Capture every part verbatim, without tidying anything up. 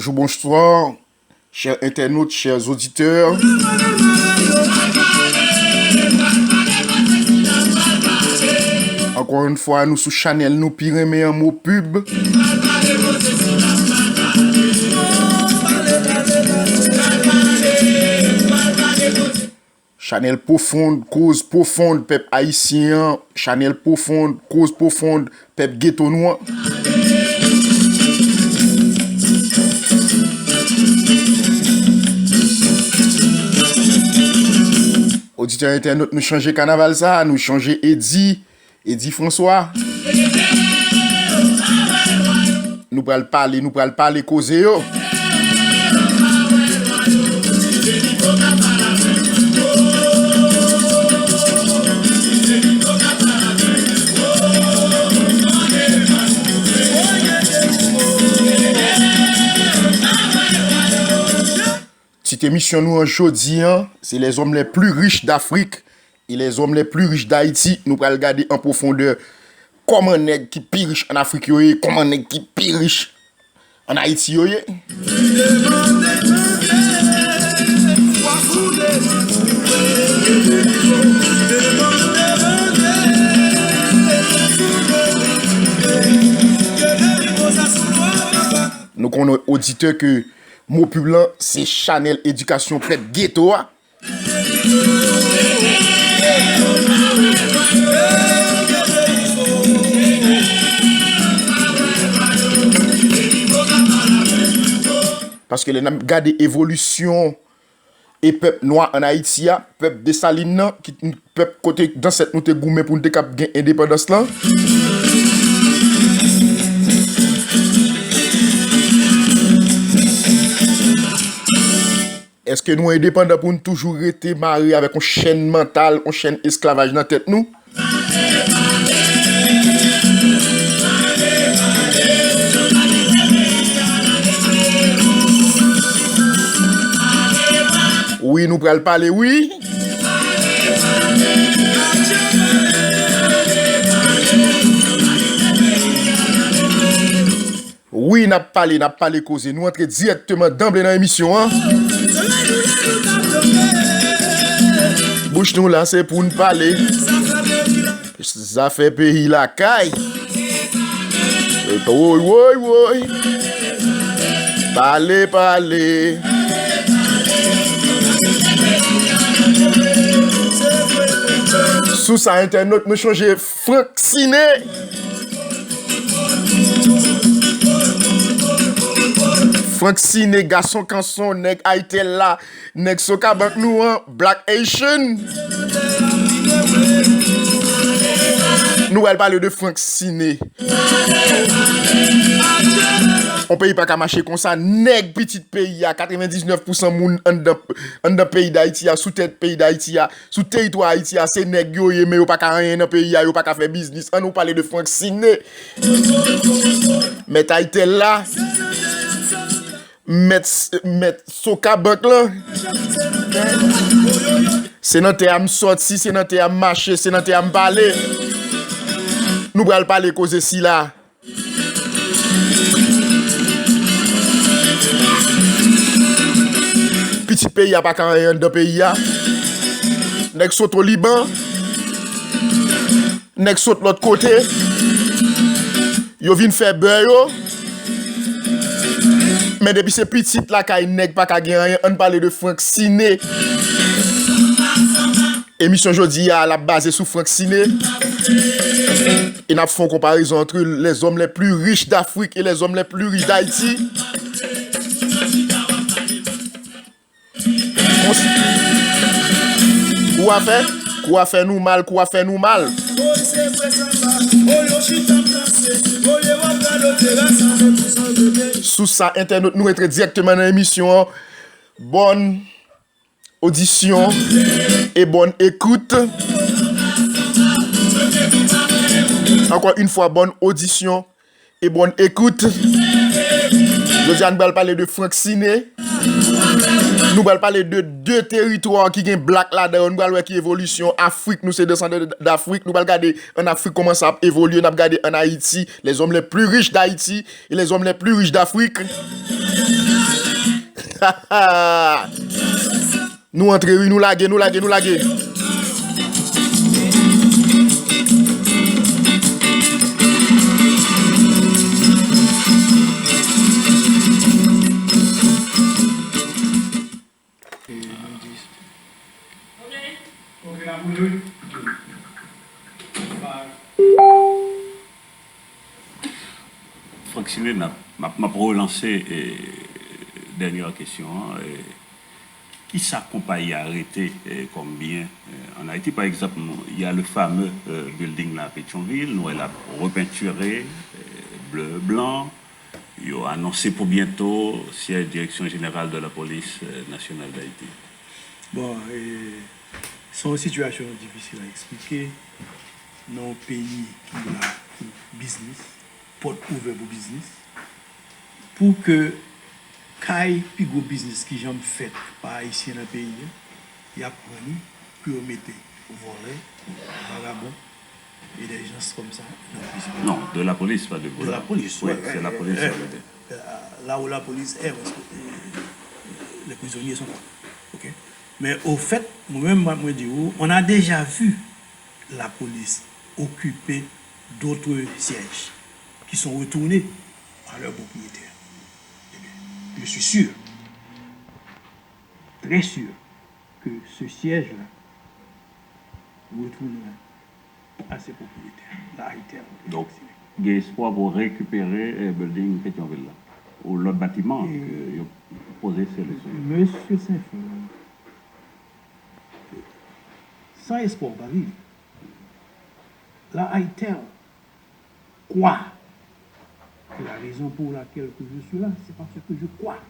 Bonjou, bonswa, chers internautes, chers auditeurs. Encore une fois, nou sou chanèl nou pi renmen an, Mo Pub. Chanèl pwofond, koz pwofond pèp ayisyen an. Chanèl pwofond, koz pwofond pèp geto nou an. Oditè entènot, nou chanje kanaval sa, nou chanje Eddy. Eddy François. Nou pral pale, nou pral pale koze yo. Tit emisyon nou an jodi an, se les hommes les plus riches d'Afrique et les hommes les plus riches d'Haïti. Nou pral gade an pwofondè kòman nèg ki pi rich ann Afrik yo ye, kòman nèg ki pi rich ann Ayiti yo ye. Nou konnen oditè ke Mo Pub lan, se chanèl edikasyon pèp geto a. Paske lè n ap gade evolisyon e pèp nwa ann Ayiti a, pèp Desalin nan, ki, pèp kote zansèt nou te goumen pou n te kab gen endepandans lan. Èske nou endepandan pou n toujou rete mare avèk yon chèn mantal, yon chèn esklavaj nan tèt nou? Wi, nou pral pale, wi. Wi, n ap pale, n ap pale koze. Nou antre dirèkteman danble nan emisyon an. Bouch nou la, se pou n pale. Zafè peyi lakay. Woy, woy, woy. Pale, pale. Sou sa, entènot, nou chanje Frank Ciné. Frank Ciné, gason kanson, nèg Aytèl la, nèg Sokabank nou an, Black Haitian. Nou pral pale de Frank Ciné. On peyi pa ka mache konsa, nèg pitit peyi a, katrevendiznèf pousan moun anndan, anndan peyi Dayiti a, sou tèt peyi Dayiti a, sou teritwa Ayiti a, se nèg yo ye, men yo pa ka anyen nan peyi a, yo pa ka fè biznis. Ann nou pale de Frank Ciné. Mèt Aytèl la. Mèt, mèt Sokabank lan. Se nan tè a m sòti, se nan tè a m mache, se nan tè a m pale. Nou pral pale koze sila. Pitit peyi a pa ka anyen anndan peyi a. Nèg sot o Liban. Nèg sot lòt kote. Yo vin fè bè yo. Men depi se pitit lakay nèg pa ka gen anyen, ann pale de Frank Ciné. Emisyon jodi a, l ap baze sou Frank Ciné. E n ap fè yon konparezon entre les hommes les plus riches d'Afrique et les hommes les plus riches d'Haïti. Kou a fè, kou a fè nou mal, kou a fè nou mal. Sou sa, entènot, nou antre dirèkteman nan emisyon an. Bòn odisyon e bòn ekout. Ankò yon fwa, bòn odisyon e bòn ekout. Jodi a, nou pral pale de Frank Ciné. Nou pral pale de de teritwa ki gen black ladan yo. Nou pral wè ki evolisyon Afrik. Nou se desandan d Afrik. Nou pral gade ann Afrik kòman sa ap evolye. N ap gade ann Ayiti, les hommes les plus riches d'Haïti et les hommes les plus riches d'Afrique. Nou antre wi, nou lage, nou lage, nou lage. Francine, n ap, m ap, m ap relanse, eh, dènyè kesyon an. Eh, kisa konpayi a rete, eh, kòm byen, eh, ann Ayiti? Pa egzanp, nou, y a le fameux, eh, building la Petyonvil, nou wè l ap repentire, eh, ble, blan. Yo anonse pou byento syèj Direction Générale de la Police, eh, Nationale d'Haïti. Bon, eh, se yon sitiyasyon difisil a eksplike nan yon peyi ki la pou biznis, pòt ouvè pou biznis, pou ke kay pi gwo biznis ki janm fèt pa Ayisyen nan peyi a, y ap pran li pou yo mete vòlè, vagabon, e dè jans kòmsa nan prizon. Non, de la police, pas de voleurs. De la police, oui, ouais, c'est la police, ça veut dire. La où la police est, parce que, euh, les prisonniers sont là. OK? Mais au fait, mwen menm, mwen, mwen di ou, on a déjà vu la police occuper d'autres sièges qui sont retournés à leurs propriétaires. Eh bien, je suis sûr, très sûr, que ce siège-là retournera à ses propriétaires, la Itel. Donk, gen espwa pou rekipere, eh, building Petyonvil la, ou lòt batiman ke yo poze sèl sou yo. Mesye Senfon, san espwa ou pa viv. La Itel crois, et la raison pour laquelle que je suis là, c'est parce que je crois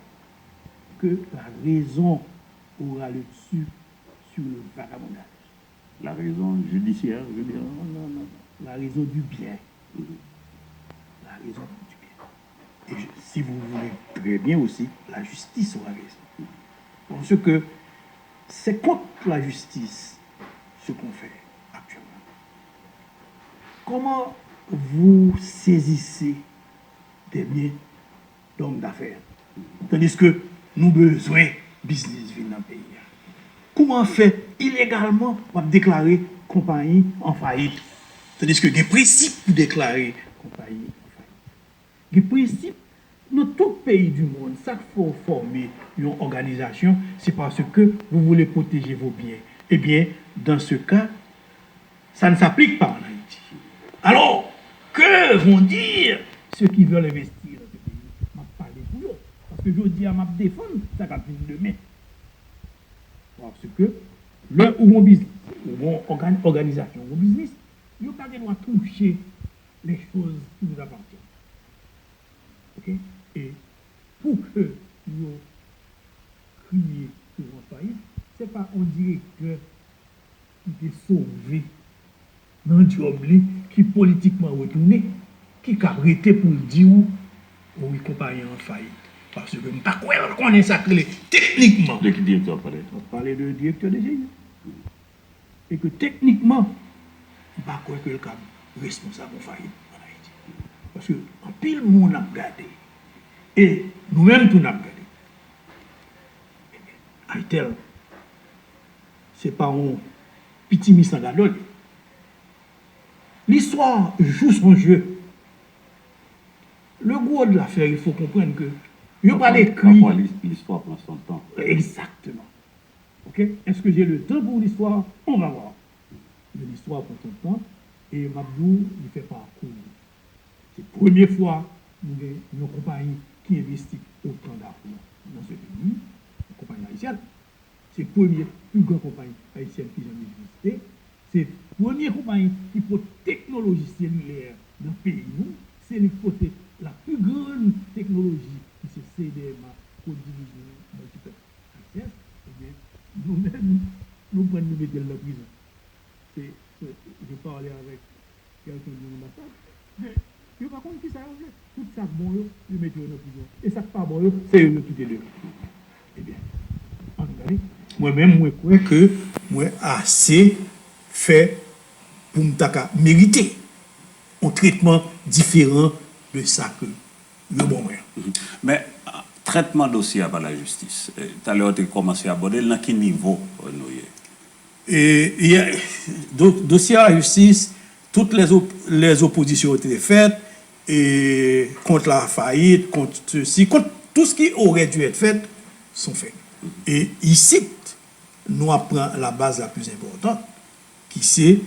que la raison aura le dessus sur le vagabondage. La raison judiciaire, je veux dire. Non, non, non, non. La raison du bien. Mhm. La raison du bien. Et je- si vous voulez très bien aussi, la justice aura raison. Parce que c'est contre la justice ce qu'on fait actuellement. Comment vous saisissez des biens d'hommes d'affaires, tandis que nou bezwen biznis vin nan peyi a? Kouman fè ilegalman w ap deklare konpayi an fayit, tandis que gen prensip pou deklare konpayi an fayit? Gen prensip nan tout peyi du monde. Sa k fè w fòme yon òganizasyon, c'est parce que vous voulez protéger vos biens. Eh bien, dans ce cas, ça ne s'applique pas en Haïti. Alors, que vont dire ceux qui veulent investir dans ce pays? M ap pale pou yo. Paske jodi a, m ap defann sa k ap vin demen. Parce que lè ou gon biznis, ou gon ògan- òganizasyon, ou gon biznis, yo pa gen dwa touche les choses qui vous appartiennent. OK? E pou ke yo kriye pou yon fayit, se pa yon direktè ki te sove nan djòb li, ki politikman retounen, ki ka rete pou l di w, o wi, konpayi an fayit. Paske m pa kwè l konnen sa k rele teknikman. De ki direktè w ap pale? M ap pale de direktè D G I. E ke teknikman, m pa kwè ke l kab responsab yon fayit an Ayiti. Paske anpil moun ap gade, e nou menm tou n ap gade. Itel, se pa yon pitimi san gadò li. L'histoire joue son jeu. Le gros de l'affaire, il faut comprendre que yo pral ekri. Pafwa, pafwa, lis- l'histoire prend son temps. Exactement. OK? Est-ce que j'ai le temps pour l'histoire? On va voir. Men listwa pran son tan, e m ap di w, li fè pakou li. Se premye fwa nou gen yon konpayi ki envesti otan dajan nan se peyi, yon konpayi ayisyèn. Se premye pi gran konpayi ayisyèn ki janm egziste. Se premye konpayi ki pote teknoloji selilè nan peyi nou. Se li ki pote la plus grande technologie ki se C D M A, Code Division Multiple Access, ebyen, nou menm, nou pran l, nou mete l nan prizon. Se, se, je parlais avec quelqu'un de l'ambassade. Yo pa konn kisa yo vle. Tout sa k bon yo, yo mete yo nan prizon. E sa k pa bon yo, se yo yo kite deyò. Ebyen, ann gade. Mwen menm, mwen kwè ke mwen ase fè pou m ta ka merite yon tretman diferan de sa ke yo ban mwen an. Men, Trètman dosye a pa lajistis. E, talè w te kòmanse abòde l, nan ki nivo, e, nou ye? E, e, do-, dosye a lajistis, tout lè op-, lè opozisyon yo te fèt, e, kont la fayit, kont sesi, kont tout ce qui aurait dû être fait, sont faits. E isit, nou ap pran la base la plus importante, qui c'est,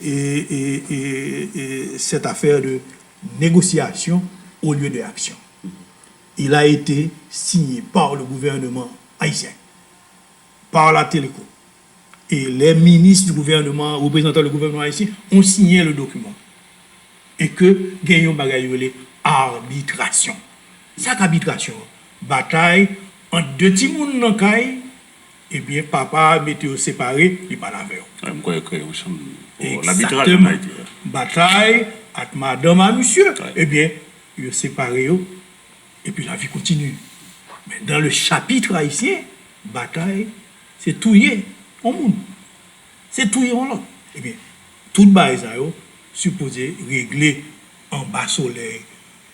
et, et, et, et cette affaire de négociation au lieu de action. Il a été signé par le gouvernement haïtien, par la Téléco. Et les ministres du gouvernement, représentants du gouvernement haïtien, ont signé le document. E ke gen yon bagay yo rele arbitrasyon. Sa k abitrasyon an? Batay ant de timoun nan kay, ebyen, papa a mete yo separe, li pale avè yo. Wi, m kwè yo kreye yon chanm pou labitraj ann Ayiti. Egzakteman. Batay ant madanm a misye, ebyen, yo separe yo, epi lavi kontinye. Men dans le chapitre haïtien, batay, se touye yon moun. Se touye yon lòt. Ebyen, tout bagay sa yo sipoze regle anba solèy,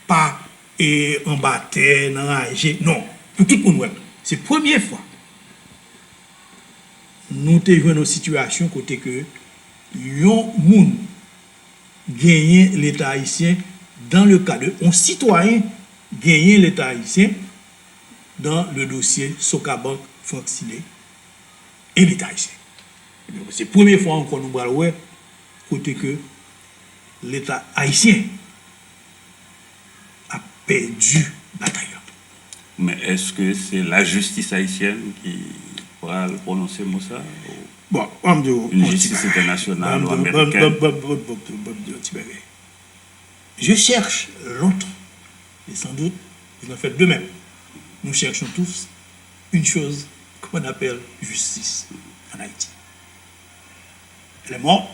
pa, e, anba tè, nan raje. Non, pou tout moun wè l. Se premye fwa nou te jwenn yon sitiyasyon kote ke yon moun genyen Leta ayisyen, dans le cas de yon sitwayen genyen Leta ayisyen, dans le dossier Socabank, Franck Silé et l'État haïtien. Ebyen, se premye fwa ankò nou pral wè kote ke Leta ayisyen ap pèdi batay la. Men èske se lajistis ayisyèn ki pral pwononse mo sa? Bon, ban m di w yon ti bagay. Une justice internationale ou américaine? Ban m di w yon ti bagay. Je cherche longtemps, et sans doute, il en fait de même. Nous cherchons tous une chose qu'on appelle justice en Haïti. Elle est morte,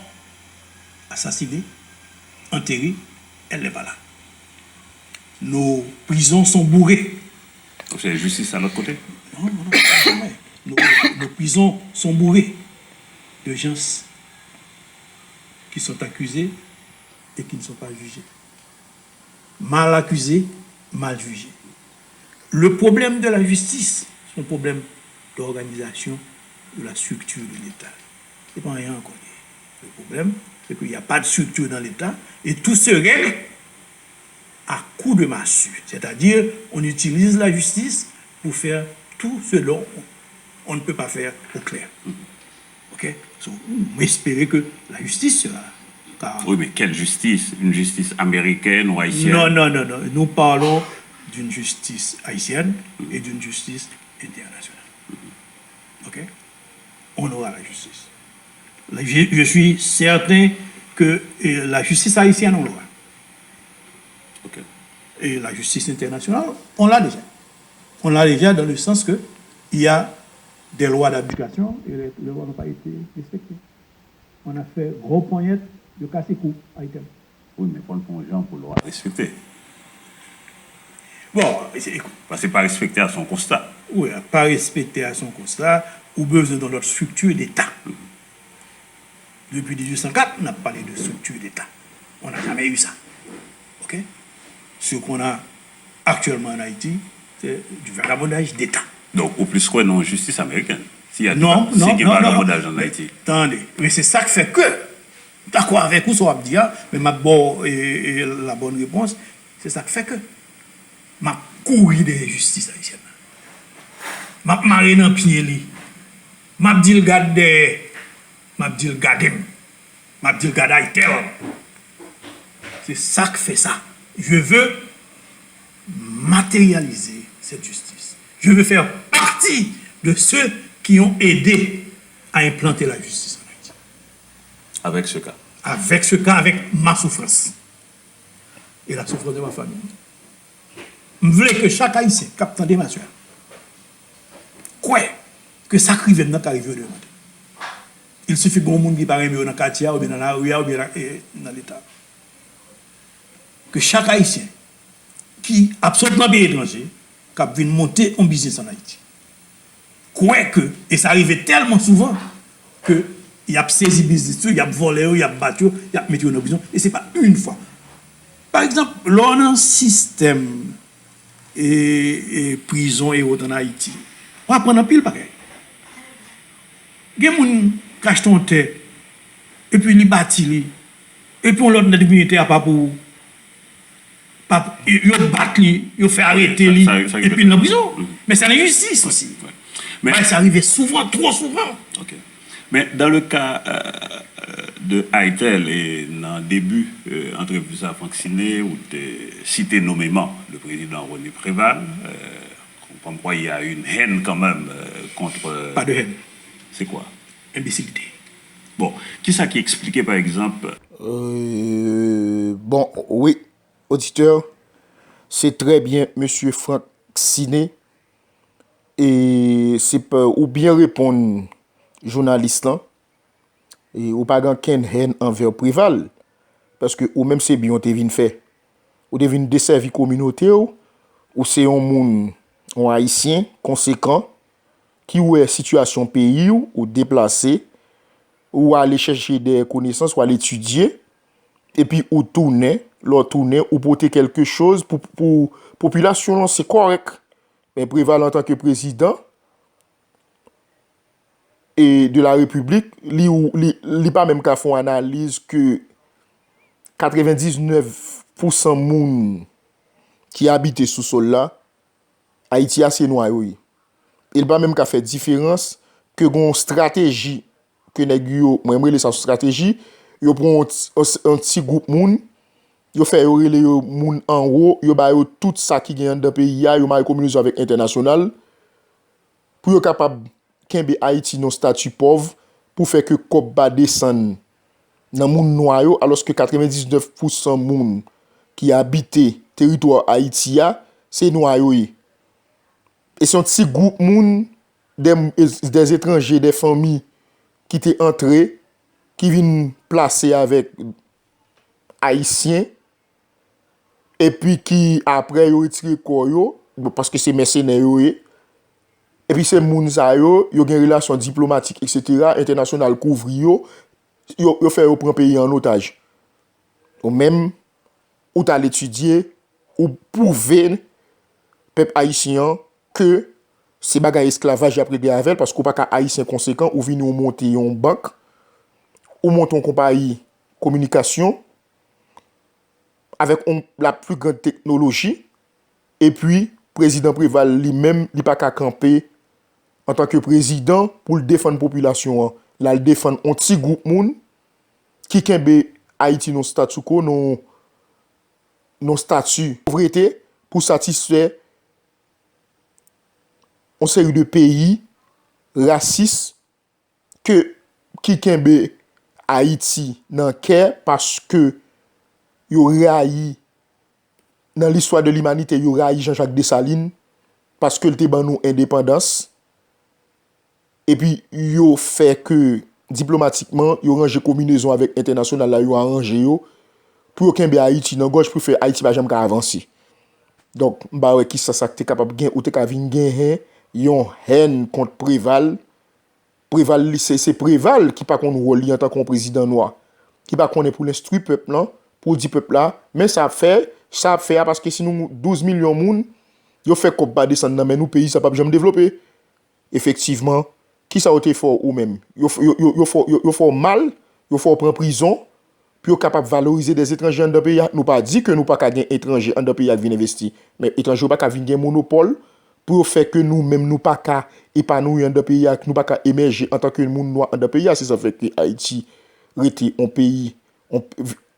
assassinée, enterrée, elle n'est pas là. Nos prisons sont bourrées. Donk se jistis a lòt kote? Non, non, non, non, non. Nos, nos prisons sont bourrées de gens qui sont accusés et qui ne sont pas jugés. Mal accusés, mal jugés. Le problème de la justice, c'est un problème d'organisation de la structure de l'État. C'est pas rien encore. Le problème, c'est qu'il n'y a pas de structure dans l'État et tout se règle à coups de massue. C'est-à-dire, on utilise la justice pour faire tout ce dont on ne peut pas faire au clair. Ok? So, mwen espere ke la justice sera, car... Oui, mais quelle justice? Une justice américaine ou haïtienne? Non, non, non, non. Nous parlons d'une justice haïtienne et d'une justice internationale. Ok? On aura la justice. La- Je, je suis certain que, euh, la justice haïtienne, on l'aura. Ok. Et la justice internationale, on l'a déjà. On l'a déjà dans le sens que il y a des lois d'application et les, les lois n'ont pas été respectées. On a fait gros poignette de casse-cou, item. Wi, men fò n fè yon jan pou lwa respekte. Bon, se, ekout. Paske pa respekte a, se yon konsta. Wi, pa respekte a, se yon konsta. Ou bezwen yon lòt strikti deta. Depi dizuit san kat, n ap pale de structure d'État. On n'a jamais eu ça. Ok? Ce qu'on a actuellement en Haïti, c'est du vagabondage d'État. Donk, ou plis kwè nan yon jistis amerikèn? Si y a, non, si non, gen non, non. Vagabondaj an Ayiti. Tande, men se sa k fè ke, m dakò avèk ou sa w ap di a, men m ap ba w, e, e, la bonne réponse, se sa k fè ke m ap kouri dèyè jistis ayisyèn nan. M ap mare nan pye li. M ap di l gad dèyè. M ap di l gade m. M ap di l gad Aytèl. Se sa k fè sa. Je veux matérialiser cette justice. Je veux faire partie de ceux qui ont aidé à implanter la justice en Haïti. Avec ce cas. Avec ce cas, avec ma souffrance. Et la souffrance de ma famille. M vle ke chak Ayisyen k ap tande m aswè a kwè ke sa k rive m nan ka rive yo demen maten. Il suffit gen yon moun ki pa renmen yo nan katye a, oubyen nan lari a, oubyen nan, e, nan Leta. Ke chak Ayisyen ki ap sot nan peyi etranje, k ap vin monte yon biznis ann Ayiti, kwè ke, e sa rive tèlman souvan, ke y ap sezi biznis yo, y ap vòlè yo, y ap bat yo, y ap mete yo nan prizon, e se pa yon fwa. Pa egzanp, lè w nan sistèm e, e, prizon e wòt ann Ayiti. W aprann anpil bagay. Gen moun k achte yon tè, epi li bati li, epi yon lòt nèg vini tè a pa pou ou. Pa, yo bat li, yo fè arete li, epi l nan prizon. Men se lenjistis osi. Bagay sa rive souvan, twò souvan. Men dans le cas de Aytel, e nan debi antrevi sa, Franck Ciné, ou te site nomeman le président René Préval, comme quoi il y a une haine quand même contre. Pas de haine. C'est quoi? Imbécilité. Bon, kisa ki eksplike pa egzanp. Bon, wi, oditè, se trè byen, mesye Franck Ciné, e se pa, ou byen reponn jounalis lan, e ou pa gen okenn hèn anvè Preval, paske ou menm se byen w te vin fè. Ou te vin desèvi kominote w, ou se yon moun, yon Ayisyen konsekan, ki wè sitiyasyon peyi w, ou deplase, ou ale chèche dè konesans, ou al etidye, epi ou tounen, lè w tounen, ou pote kèlke choz pou, pou popilasyon an, se kòrèk. Men Preval antanke prezidan e de la repiblik, li, li, li pa menm ka fè yon analiz ke katrevendiznèf pousan moun ki abite sou sòl la, Ayiti a se nwa yo ye. E l pa menm ka fè diferans ke gen yon estrateji ke nèg yo, mwen m rele sa yon estrateji, yo pran yon ti, yon, yon ti gwoup moun, yo fè yo rele yo moun anwo, yo ba yo tout sa ki gen anndan peyi a, yo mare kombinezon avèk entènasyonal, pou yo kapab kenbe Ayiti nan yon estati pòv, pou fè ke kòb pa desann nan moun nwa yo, alòske katrevendiznèf pousan moun ki abite teritwa Ayiti a, se nwa yo ye. E se yon ti gwoup moun, dè, dè etranje, dè fanmi ki te antre, ki vin plase avèk Ayisyen, epi ki apre yo retire kò yo, paske se mèsenè yo ye. Epi se moun sa yo, yo gen relasyon diplomatik, etsetera, entènasyonal kouvri yo, yo, yo fè yo pran peyi an otaj. Ou menm, ou t al etidye, ou pwouve pèp ayisyen an ke se bagay esklavaj y ap regle avè l, paske ou pa ka Ayisyen konsekan, ou vini ou monte yon bank, ou monte yon konpayi kominikasyon avèk yon, la pli grand teknoloji, epi prezidan Preval li menm, li pa ka kanpe antanke prezidan pou l defann popilasyon an. L al defann yon ti gwoup moun ki kenbe Ayiti nan statu quo, nan, nan stati povrete pou satisfè yon seri de peyi rasis ke, ki kenbe Ayiti nan kè paske yo rayi, nan listwa de limanite, yo rayi Jean-Jacques Dessalines paske l te ban nou endepandans. Epi yo fè ke diplomatikman, yo ranje konbinezon avèk entènasyonal la, yo aranje yo pou yo kenbe Ayiti nan gòj, pou fè Ayiti pa janm ka avanse. Donk, m pa wè kisa sa te kapab gen, ou te ka vin genyen yon hèn kont Preval. Preval, li, se, se Preval ki pa konn wòl li antanke yon prezidan nwa, ki pa konnen pou l enstwi pèp lan, pou l di pèp la, men sa ap fè, sa ap fè a, paske si nou douz milyon moun, yo fè kòb pa desann nan men nou, peyi sa p ap janm devlope. Efektivman, kisa yo te fè w ou menm? Yo, yo, yo, yo fè w, yo, yo fè w mal, yo fè w pran prizon, pou yo kapab valorize dè etranje anndan peyi a. Nou pa di ke nou pa ka gen etranje anndan peyi a k vin envesti. Men etranje yo pa ka vin gen monopòl pou yo fè ke nou menm nou pa ka epanouyi anndan peyi a, nou pa ka emèje antanke moun nwa anndan peyi a. Se sa k fè ke Ayiti rete yon peyi, yon,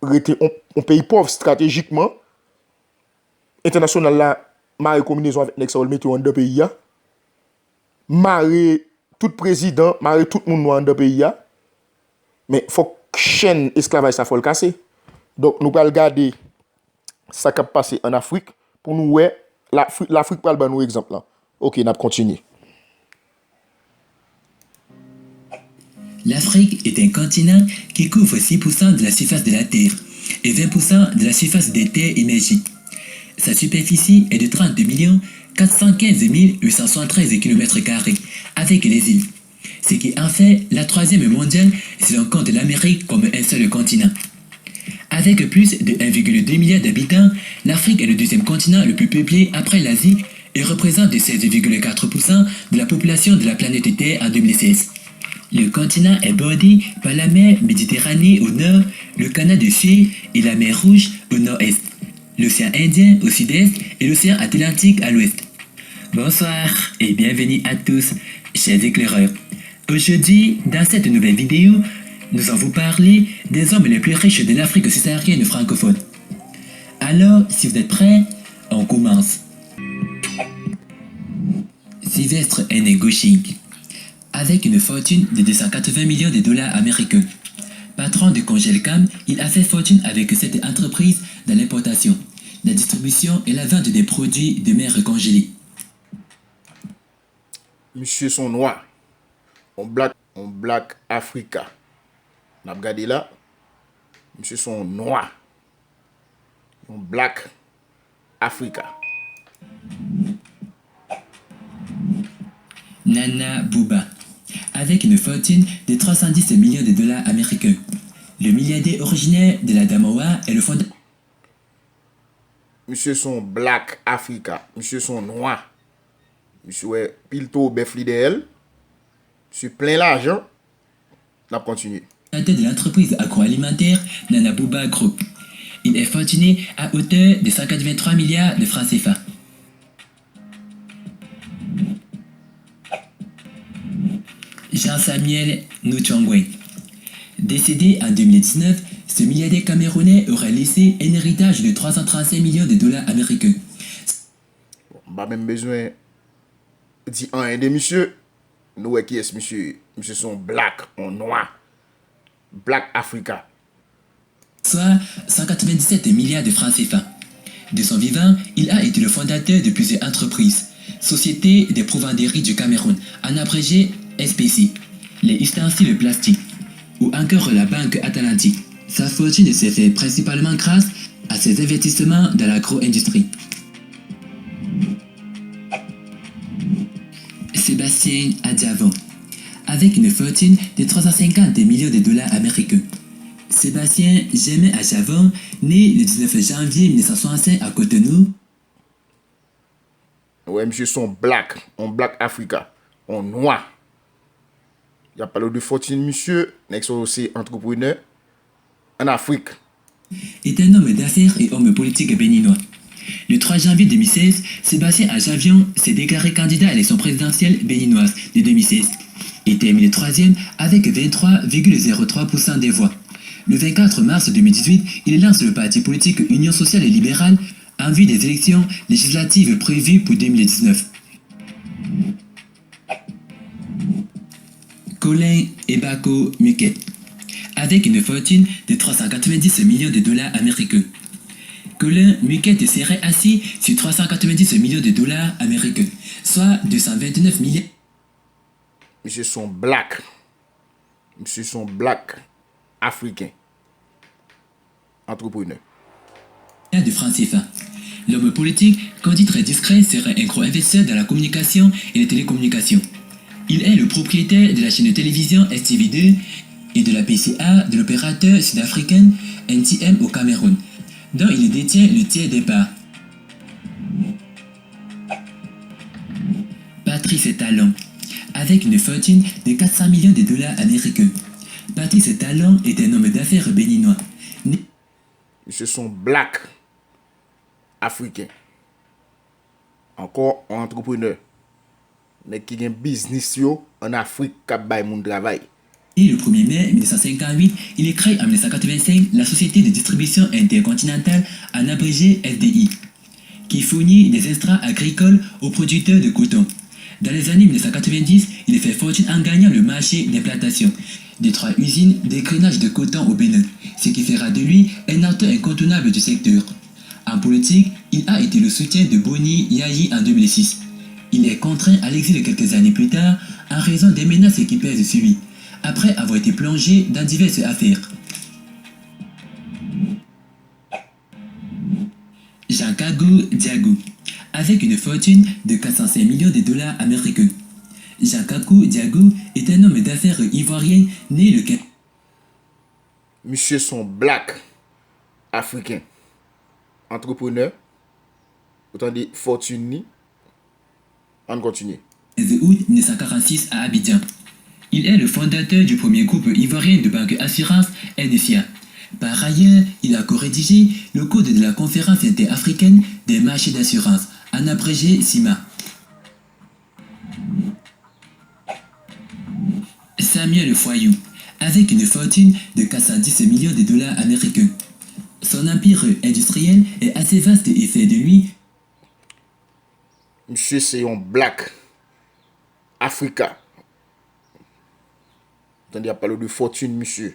rete yon, yon peyi pòv estratejikman. Entènasyonal la mare konbinezon avèk nèg sa yo, l mete yo anndan peyi a. Mare tout prezidan, mare tout moun nwa anndan peyi a. Men fòk chèn esklavaj sa fò l kase. Donk nou pral gade sa k ap pase ann Afrik pou nou wè Lafri-, Lafrik pral ban nou egzanp lan. Oke, n ap kontinye. L'Afrique est un continent qui couvre six pour cent de la surface de la Terre et vingt pour cent de la surface des terres immergées. Sa superficie est de trente-deux millions quatre cent quinze mille huit cent soixante-treize kilomètres carrés, avec les îles, ce qui en fait la troisième mondiale si l'on compte l'Amérique comme un seul continent. Avec plus de un virgule deux milliard d'habitants, l'Afrique est le deuxième continent le plus peuplé après l'Asie et représente seize virgule quatre pour cent de la population de la planète Terre en deux mille seize. Le continent est bordé par la mer Méditerranée au nord, le canal de Suez et la mer Rouge au nord-est, l'océan Indien au sud-est et l'océan Atlantique à l'ouest. Bonsoir et bienvenue à tous, chers éclaireurs. Aujourd'hui, dans cette nouvelle vidéo, nous allons vous parler des hommes les plus riches de l'Afrique subsaharienne francophone. Alors, si vous êtes prêts, on commence. Sylvestre Ene Gouching. Avec une fortune de deux cent quatre-vingts millions de dollars américains. Patron de Congelcam, il a fait fortune avec cette entreprise dans l'importation, la distribution et la vente des produits de mer congelés. Misye se yon nwa. On black, on black Africa. N ap gade la. Misye se yon nwa. Yon black Africa. Nana Booba. Avec une fortune de trois cent dix millions de dollars américains, le milliardaire originaire de la Damoa est le fondateur. Misye se yon black Africa. Misye se yon nwa. Misye wè pil towo bèf li dèyè l. Misye plen lajan. N ap kontinye. Fondateur de l'entreprise agroalimentaire Nana Booba Group. Il est fortuné à hauteur de cent quatre-vingt-trois milliards de francs C F A. Jean Samuel Nutchongwe. Décédé en deux mille dix-neuf, ce milliardaire camerounais aurait laissé un héritage de trois cent trente-cinq millions de dollars américains. Bon, m pa menm bezwen di anyen de misye. Nou wè kiyès misye ye. Misye se yon black, yon nwa. Black Africa. Soit cent quatre-vingt-dix-sept milliards de francs C F A. De son vivant, il a été le fondateur de plusieurs entreprises, Société des Provenderies du Cameroun, en abrégé S P C, les ustensiles plastiques, ou encore la Banque Atlantique. Sa fortune se fè prensipalman gras a ses investissements dans l'agro-industrie. Sébastien Adjavon, avec une fortune de trois cent cinquante millions de dollars américains. Sébastien Germain Adjavon, né le dix-neuf janvier mille neuf cent soixante-cinq à Cotonou, Wè, misye se yon black, yon black Africa, yon nwa. Y ap pale w de fòtin misye, nèg sa yo se antreprenè ann Afrik. Est un homme d'affaires et homme politique béninois. Le trois janvier deux mille seize, Sébastien Adjavion s'est déclaré candidat à l'élection présidentielle béninoise de deux mille seize et termine troisième avec vingt-trois virgule zéro trois pour cent des voix. Le vingt-quatre mars deux mille dix-huit, il lance le parti politique Union sociale et libérale en vue des élections législatives prévues pour deux mille dix-neuf. Colin Ebako Muket, avec une fortune de trois cent quatre-vingt-dix millions de dollars américains. Colin Muket serait assis sur trois cent quatre-vingt-dix millions de dollars américains, soit deux cent vingt-neuf milliards. Misye se yon black. Misye se yon black afriken. Antreprenè. De francs C F A. L'homme politique, qu'on dit très discret, serait un gros investisseur dans la communication et les télécommunications. Il est le propriétaire de la chaîne de télévision S T V deux et de la P C A de l'opérateur sud-africain N T M au Cameroun, dont il détient le tiers des parts. Patrice Talon, avec une fortune de quatre cents millions de dollars américains. Patrice Talon est un homme d'affaires béninois. Né Misye se yon black afriken. Ankò, yon antreprenè. Nèg ki gen biznis yo ann Afrik k ap bay moun travay. Né le premier mai mille neuf cent cinquante-huit, il crée en mille neuf cent quatre-vingt-cinq la Société de distribution intercontinentale, en abrégé S D I, qui fournit des intrants agricoles aux producteurs de coton. Dans les années mille neuf cent quatre-vingt-dix, il fait fortune en gagnant le marché d'implantation de trois usines d'écrénage de coton au Bénin, ce qui fera de lui un acteur incontournable du secteur. En politique, il a été le soutien de Boni Yayi en deux mille six. Il est contraint à l'exil quelques années plus tard en raison des menaces qui pèsent sur lui, après avoir été plongé dans diverses affaires. Jean Kagou Diagou, avec une fortune de quatre cent cinq millions de dollars américains. Jean Kagou Diagou est un homme d'affaires ivoirien né le quinze. Misye se yon black. Afriken. Antreprenè. Ou tande fòtin li. Ann kontinye. Seize août mille neuf cent quarante-six à Abidjan. Il est le fondateur du premier groupe ivoirien de banque assurance, N S I A. Par ailleurs, il a co-rédigé le code de la Conférence interafricaine des marchés d'assurance, en abrégé CIMA. Samuel Foyou, avec une fortune de quatre cent dix millions de dollars américains. Son empire industriel est assez vaste et fait de lui Misye se yon black Africa. Tande y ap pale w de fòtin misye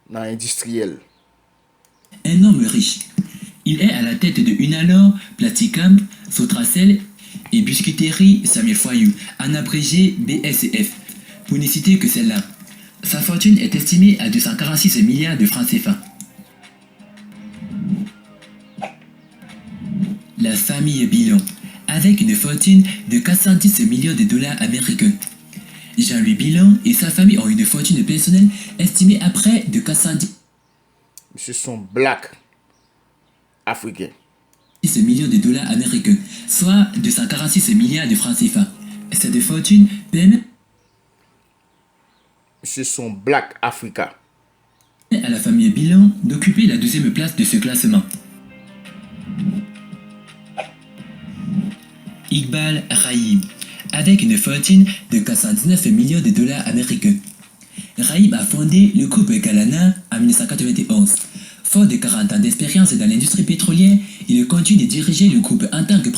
nan endistriyèl. Un homme riche. Il est à la tête de Unalor, Platicam, Sotracel et Biscuiterie Samuel Foyou, en abrégé B S F, pour ne citer que celle-là. Sa fortune est estimée à deux cent quarante-six milliards de francs C F A. La famille Bilon, avec une fortune de quatre cent dix millions de dollars américains. Jean-Louis Bilon et sa famille ont une fortune personnelle estimée à près de quatre cent dix Misye se yon black Afriken. millions de dollars américains, soit deux cent quarante-six milliards de francs C F A. Cette fortune permet Misye se yon black Africa. à la famille Bilon d'occuper la douzième place de ce classement. Iqbal Rahim, avec une fortune de quatre cent dix-neuf millions de dollars américains. Rahim a fondé le groupe Galana en mille neuf cent quatre-vingt-onze. Fort de quarante ans d'expérience dans l'industrie pétrolière, il continue de diriger le groupe en tant que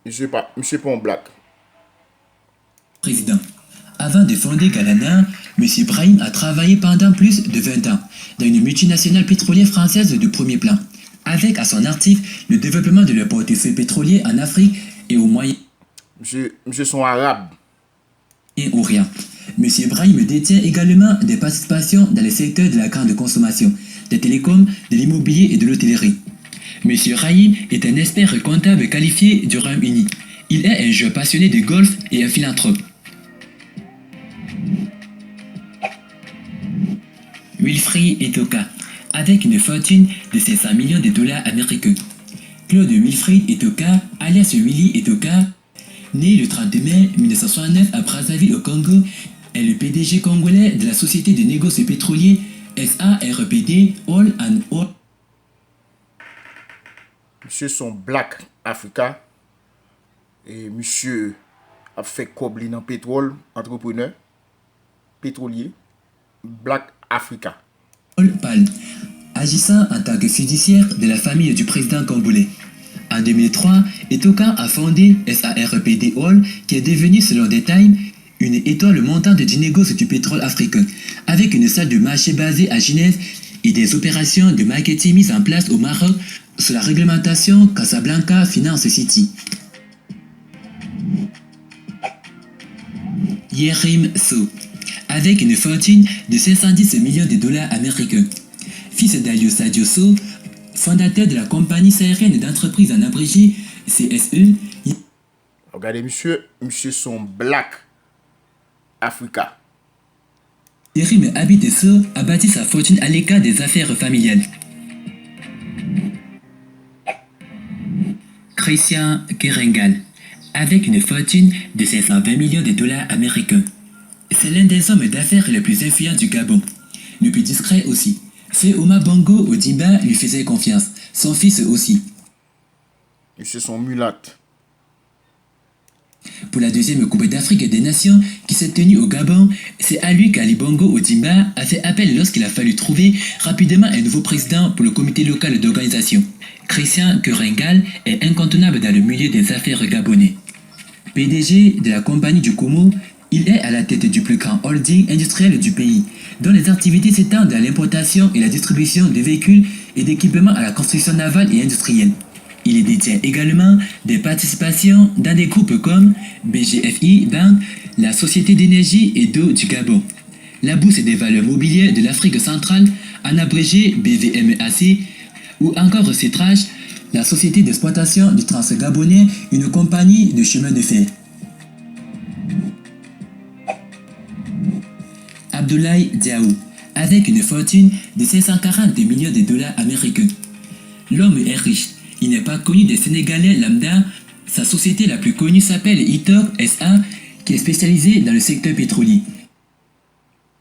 Misye pa, misye pa yon black. président. Avant de fonder Galana, M. Brahim a travaillé pendant plus de vingt ans dans une multinationale pétrolière française de premier plan, avec à son actif le développement de leur portefeuille pétrolier en Afrique et au Moyen Misye, misye se yon Arab. Orient. M. Brahim détient également des participations dans les secteurs de la grande consommation, des télécoms, de l'immobilier et de l'hôtellerie. M. Rahim est un expert comptable qualifié du Royaume-Uni. Il est un joueur passionné de golf et un philanthrope. Wilfried Etoka, avec une fortune de cinq cents millions de dollars américains. Claude Wilfried Etoka, alias Willy Etoka, né le trente mai mille neuf cent soixante-neuf à Brazzaville au Congo, est le P D G congolais de la société de négoce pétrolier S A R P D Oil and Oil. Misye se yon black Africa. E misye ap fè kòb li nan petwòl, antreprenè, petrolye, black Africa. Paul Pal, agissant en tant que fiduciaire de la famille du président congolais. En deux mille trois, Etoka a fondé S A R P D Oil, qui est devenu, selon des Times, une étoile montante du négoce du pétrole africain, avec une salle de marché basée à Genève et des opérations de marketing mises en place au Maroc sous la réglementation Casablanca Finance City. Yerim Sow, avec une fortune de cinq cent dix millions de dollars américains. Fils d'Aliosa Diosso, fondateur de la compagnie saharienne d'entreprise en abrégé, C S E, Gade misye, misye se yon black Africa. Yerim Abiteso a bâti sa fortune à l'écart des affaires familiales. Christian Kerengal, avec une fortune de cinq cent vingt millions de dollars américains. C'est l'un des hommes d'affaires les plus influents du Gabon, le plus discret aussi. Feu Omar Bongo Ondimba lui faisait confiance, son fils aussi. Misye se yon milat. Pour la deuxième Coupe d'Afrique des Nations qui s'est tenue au Gabon, c'est à lui qu'Ali Bongo Ondimba a fait appel lorsqu'il a fallu trouver rapidement un nouveau président pour le comité local d'organisation. Christian Kerengal est incontournable dans le milieu des affaires gabonais. P D G de la Compagnie du Komo, il est à la tête du plus grand holding industriel du pays, dont les activités s'étendent à l'importation et la distribution de véhicules et d'équipements à la construction navale et industrielle. Il détient également des participations dans des groupes comme B G F I Bank, la Société d'énergie et d'eau du Gabon, la Bourse des valeurs mobilières de l'Afrique centrale, en abrégé B V M A C, ou encore Cetrache, la société d'exploitation du Trans-Gabonais, une compagnie de chemin de fer. Abdoulaye Diao, Avec une fortune de cinq cent quarante millions de dollars américains. L'homme est riche. Il n'est pas connu des Sénégalais lambda. Sa société la plus connue s'appelle Itok S A, qui est spécialisée dans le secteur pétrolier.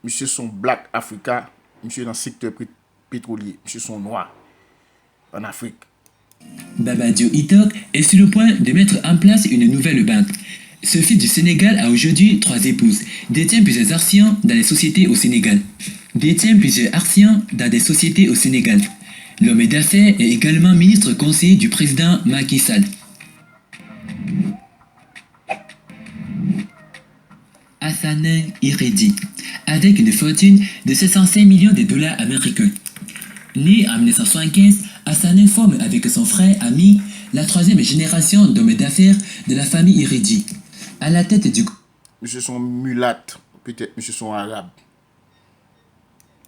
Misye se yon Black Africa, misye nan sektè pet- petwolye, misye se yon nwa an Afrik. Babadio Itok est sur le point de mettre en place une nouvelle banque. Ce fils du Sénégal a aujourd'hui trois épouses, détient plusieurs actions dans les sociétés au Sénégal. Détient plusieurs actions dans des sociétés au Sénégal. L'homme d'affaires est également ministre conseiller du président Macky Sall. Hassanin Iredi, avec une fortune de sept cent cinq millions de dollars américains. Né en mille neuf cent soixante-quinze, Hassanin forme avec son frère Ami la troisième génération d'hommes d'affaires de la famille Iredi. À la tête du Misye se yon milat, petèt misye se yon arab.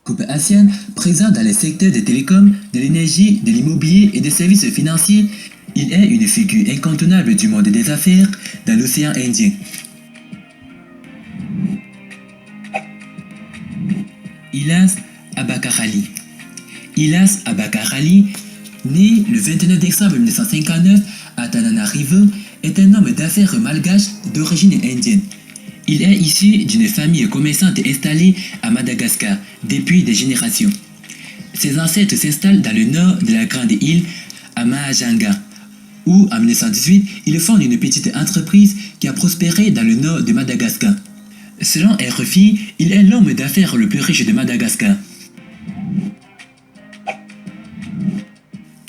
Groupe Asian, présent dans les secteurs des télécoms, de l'énergie, de l'immobilier et des services financiers, il est une figure incontournable du monde des affaires dans l'océan Indien. Ilyas Abakarali. Ilyas Abakarali, né le vingt-neuf décembre mille neuf cent cinquante-neuf à Tananarivo, est un homme d'affaires malgache d'origine indienne. Il est issu d'une famille commerçante installée à Madagascar depuis des générations. Ses ancêtres s'installent dans le nord de la grande île, à Mahajanga, où, en mille neuf cent dix-huit, il fonde une petite entreprise qui a prospéré dans le nord de Madagascar. Selon R F I, il est l'homme d'affaires le plus riche de Madagascar.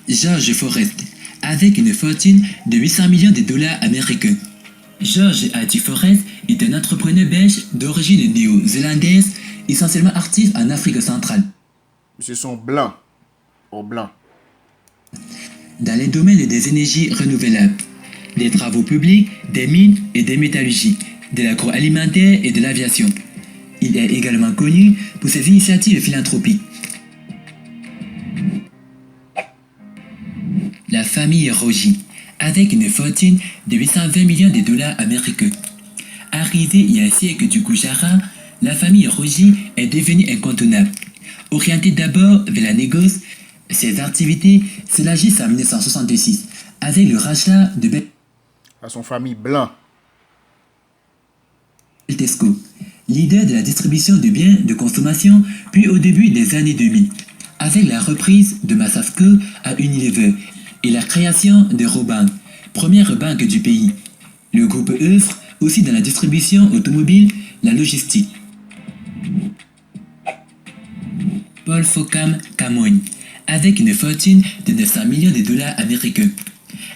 George Forrest, avec une fortune de huit cents millions de dollars américains. George Arthur Forrest est un entrepreneur belge d'origine néo-zélandaise, essentiellement actif en Afrique centrale. Misye se yon blan, yon blan. Dans les domaines des énergies renouvelables, des travaux publics, des mines et des métallurgies, de l'agroalimentaire et de l'aviation. Il est également connu pour ses initiatives philanthropiques. La famille Roji, avec une fortune de huit cent vingt millions de dollars américains. Arrivée il y a un siècle du Gujarat, la famille Roji est devenue incontournable. Orientée d'abord vers la négoce, ses activités s'élargissent en mille neuf cent soixante-six avec le rachat de Bel- Sa se yon fanmi blan. Tesco, leader de la distribution de biens de consommation, puis au début des années deux mille, avec la reprise de Masafco à Unilever et la création de Robank, première banque du pays. Le groupe œuvre aussi dans la distribution automobile, la logistique. Paul Fokam Kamogne, avec une fortune de neuf cents millions de dollars américains.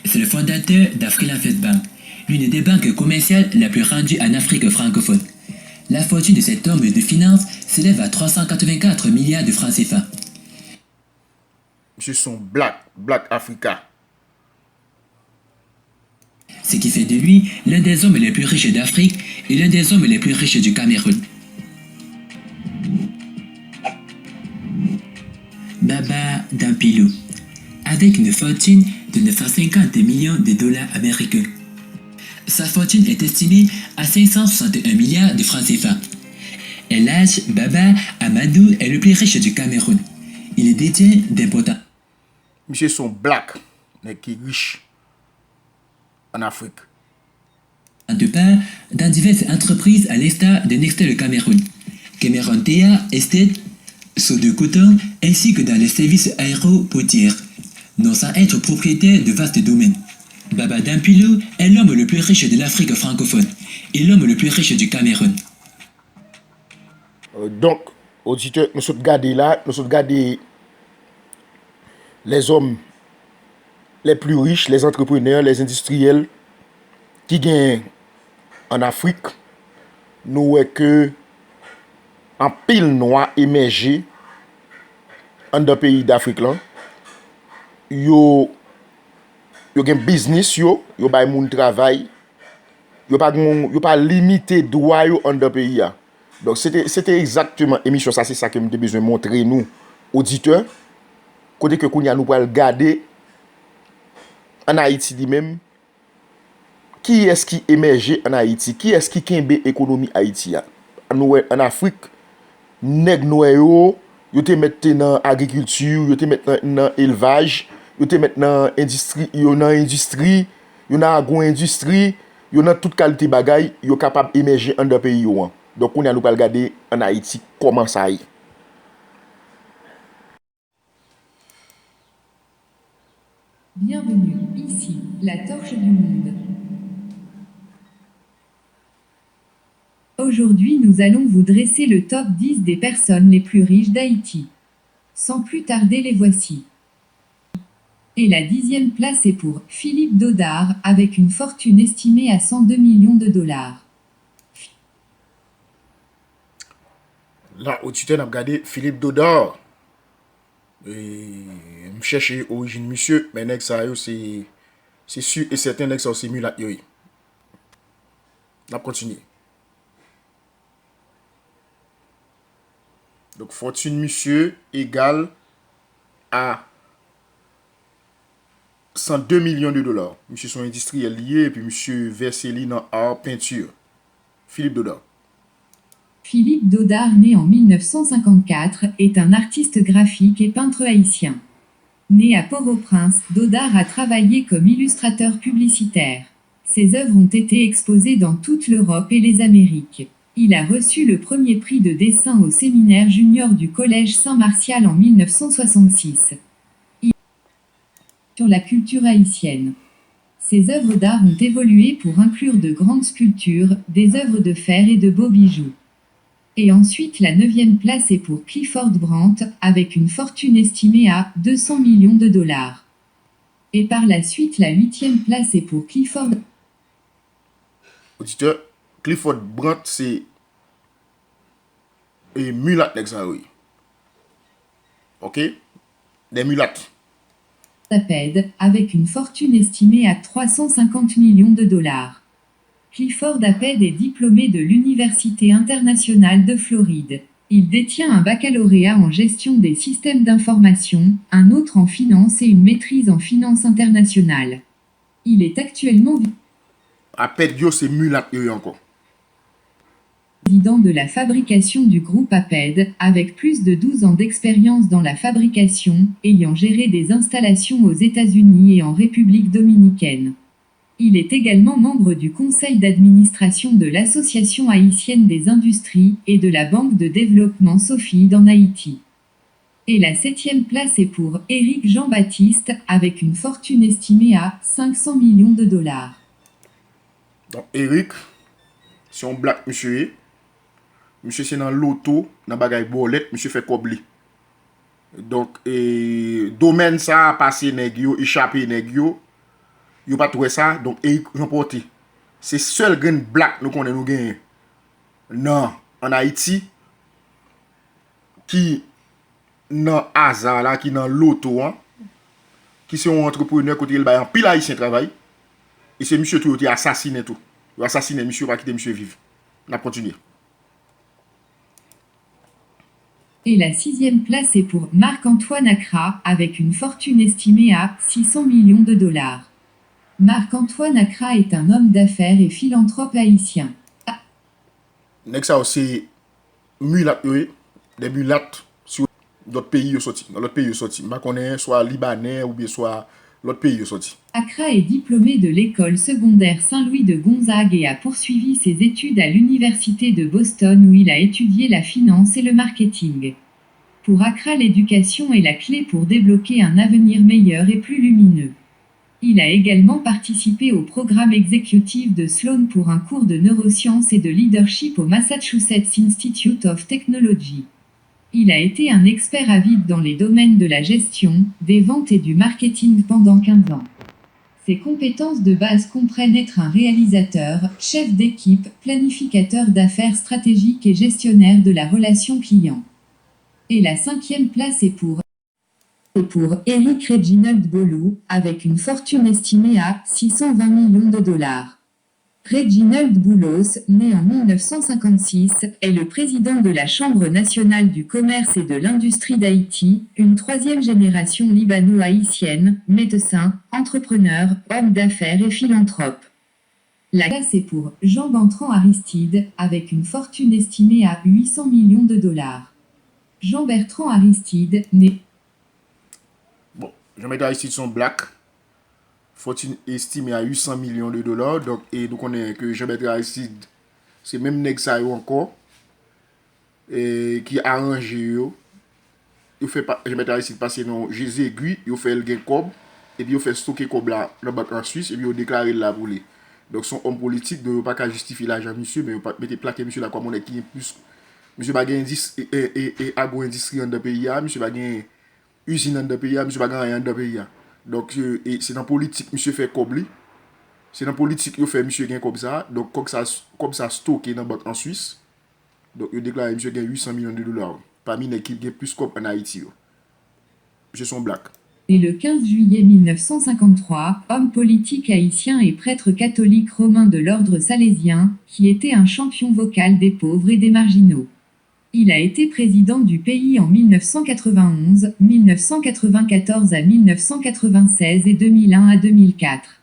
C'est le fondateur d'African First Bank, l'une des banques commerciales la plus rendues en Afrique francophone. La fortune de cet homme de finance s'élève à trois cent quatre-vingt-quatre milliards de francs C F A. Misye se yon black, black Africa. Ce qui fait de lui l'un des hommes les plus riches d'Afrique et l'un des hommes les plus riches du Cameroun. Baba Dampilo, avec une fortune de neuf cent cinquante millions de dollars américains. Sa fortune est estimée à cinq cent soixante et un milliards de francs C F A. El Hadj Baba Amadou est le plus riche du Cameroun. Il détient d'importants Misye se yon black nèg ki rich an Afrik. De part dans diverses entreprises à l'instar de Nextel Cameroun, Cameroun Tea Estate, Sodo Coton, ainsi que dans les services aéroportuaires, non sans être propriétaire de vastes domaines. Baba Dampilo est l'homme le plus riche de l'Afrique francophone et l'homme le plus riche du Cameroun. Donk, oditè, nou sot gade la, nou sot gade lèzòm lè pli rich, lèzantreprenè, lèzendistriyèl ki genyen an Afrik. Nou wè ke anpil nwa emèje anndan peyi Dafrik lan. Yo, yo gen biznis yo, yo bay moun travay, yo pa gen, yo pa limite dwa yo anndan peyi a. Donk se te, se te egzakteman emisyon sa, se sa ke m te bezwen montre nou, oditè, kote ke kounye a nou pral gade ann Ayiti li menm, kiyès ki emèje ann Ayiti, kiyès ki kenbe ekonomi Ayiti a. Nou wè ann Afrik, Nèg nwè yo, yo te mèt te nan agrikilti, yo te mèt nan, nan elvaj, yo te mèt nan endistri, yo nan endistri, yo nan agwo-endistri, yo nan tout kalite bagay, yo kapab emèje anndan peyi yo an. Donk, kounye a, nou pral gade ann Ayiti kòman sa ye. Bienvenue, ici, la torche du monde. Aujourd'hui, nous allons vous dresser le top dix des personnes les plus riches d'Haïti. Sans plus tarder, les voici. Et la dixième place est pour Philippe Dodard, avec une fortune estimée à cent deux millions de dollars. La, otitè, n ap gade Philippe Dodard. E, m chèche orijin misye, men nèg sa yo se, se si e sèten nèg sa yo se milat yo ye. N ap kontinye. Donk, fòtin misye egal a san de milyon de dola. Misye se yon endistriyèl li ye, epi misye vèse li nan art peinture. Philippe Dodard. Philippe Dodard, né en mille neuf cent cinquante-quatre, est un artiste graphique et peintre haïtien. Né à Port-au-Prince, Dodard a travaillé comme illustrateur publicitaire. Ses œuvres ont été exposées dans toute l'Europe et les Amériques. Il a reçu le premier prix de dessin au séminaire junior du Collège Saint-Martial en mille neuf cent soixante-six. Sur la culture haïtienne. Ses œuvres d'art ont évolué pour inclure de grandes sculptures, des œuvres de fer et de beaux bijoux. Et ensuite, la neuvième place est pour Clifford Brandt, avec une fortune estimée à deux cents millions de dollars. Et par la suite, la huitième place est pour Clifford. Otitè, Clifford Brandt se, e, milat nèg sa yo ye. Ok? Des mulates. Apped, avec une fortune estimée à trois cent cinquante millions de dollars. Clifford Apped est diplômé de l'Université internationale de Floride. Il détient un baccalauréat en gestion des systèmes d'information, un autre en finance et une maîtrise en finance internationale. Il est actuellement Apped yo se milat yo ye ankò. Président de la fabrication du groupe Apped, avec plus de douze ans d'expérience dans la fabrication, ayant géré des installations aux États-Unis et en République dominicaine. Il est également membre du conseil d'administration de l'Association haïtienne des industries et de la Banque de développement SOFID en Haïti. Et la septième place est pour Éric Jean-Baptiste, avec une fortune estimée à cinq cents millions de dollars. Donk, Eric, se yon black misye ye. Misye se nan loto, nan bagay bòlèt, misye fè kòb li. Donk, e, domèn sa a pase nèg yo, echape nèg yo. Yo pa t wè sa, donk Eric ranpòte. Se sèl grenn black nou konnen nou genyen nan, ann Ayiti, ki nan aza la, ki nan loto an, ki se yon antreprenè kote l bay anpil Ayisyen travay, e se misye tou yo te asasinen tou. Yo asasinen misye, yo pa kite misye viv. N ap kontinye. Et la sixième place est pour Marc-Antoine Accra, avec une fortune estimée à six cents millions de dollars. Marc-Antoine Accra est un homme d'affaires et philanthrope haïtien. Nèg sa yo se milat yo ye, des mulates, si lòt peyi yo soti, nan lòt peyi yo soti. M pa konnen swa libanè oubyen swa lòt peyi yo soti. Accra est diplômé de l'école secondaire Saint-Louis de Gonzague et a poursuivi ses études à l'université de Boston où il a étudié la finance et le marketing. Pour Accra, l'éducation est la clé pour débloquer un avenir meilleur et plus lumineux. Il a également participé au programme exécutif de Sloan pour un cours de neurosciences et de leadership au Massachusetts Institute of Technology. Il a été un expert avide dans les domaines de la gestion, des ventes et du marketing pendant quinze ans. Ses compétences de base comprennent être un réalisateur, chef d'équipe, planificateur d'affaires stratégique et gestionnaire de la relation client. Et la cinquième place est pour et pour Eric Reginald Boulos, avec une fortune estimée à six cent vingt millions de dollars. Reginald Boulos, né en mille neuf cent cinquante-six, est le président de la Chambre nationale du commerce et de l'industrie d'Haïti, une troisième génération libano-haïtienne, médecin, entrepreneur, homme d'affaires et philanthrope. La classe est pour Jean Bertrand Aristide, avec une fortune estimée à huit cents millions de dollars. Jean Bertrand Aristide, né Bon, Jean Bertrand Aristide se yon black. Fortune estimée à huit cents millions de dollars. Donk, e nou konnen ke Jean Bertrand Aristide, se menm nèg sa yo ankò e ki aranje yo. Yo fè pa, Jean Bertrand Aristide pase nan je zegwi, yo fè l gen kòb, epi yo fè stoke kòb la nan bank an Swis, epi yo deklare l la pou li. Donk, se yon òm politik, donk yo pa ka jistifye lajan misye, men yo pa mete plake misye la kòm yon nèg ki gen plis. Misye pa gen endis, e, e, e, e agwo endistri anndan peyi a, misye pa gen izin anndan peyi a, misye pa gen anyen anndan peyi a. Donk, e, e se nan politik misye fè kòb li. Se nan politik yo fè misye gen kòb sa. Donk, kòb sa, kòb sa stoke nan bank an Swis. Donk, yo deklare misye gen huit cents millions de dollars, wi. Pami nèg ki gen plis kòb ann Ayiti yo. Misye se yon black. Né le quinze juillet mille neuf cent cinquante-trois, homme politique haïtien et prêtre catholique romain de l'ordre salésien, qui était un champion vocal des pauvres et des marginaux. Il a été président du pays en mille neuf cent quatre-vingt-onze, mille neuf cent quatre-vingt-quatorze à mille neuf cent quatre-vingt-seize et deux mille un à deux mille quatre.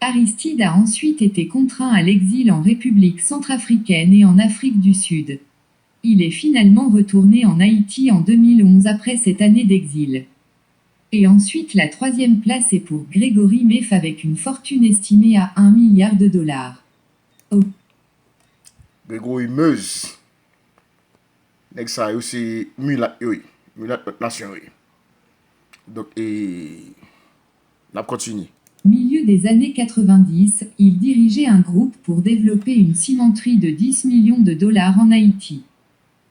Aristide a ensuite été contraint à l'exil en République centrafricaine et en Afrique du Sud. Il est finalement retourné en Haïti en deux mille onze après cette année d'exil. Et ensuite, la troisième place est pour Grégory Mephe avec une fortune estimée à un milliard de dollars. Gregory Mephe. Nèg sa yo se milat yo ye. Milat lòt nasyon yo ye. Donk, e, n ap kontinye. Milieu des années quatre-vingt-dix, il dirigeait un groupe pour développer une cimenterie de dix millions de dollars en Haïti.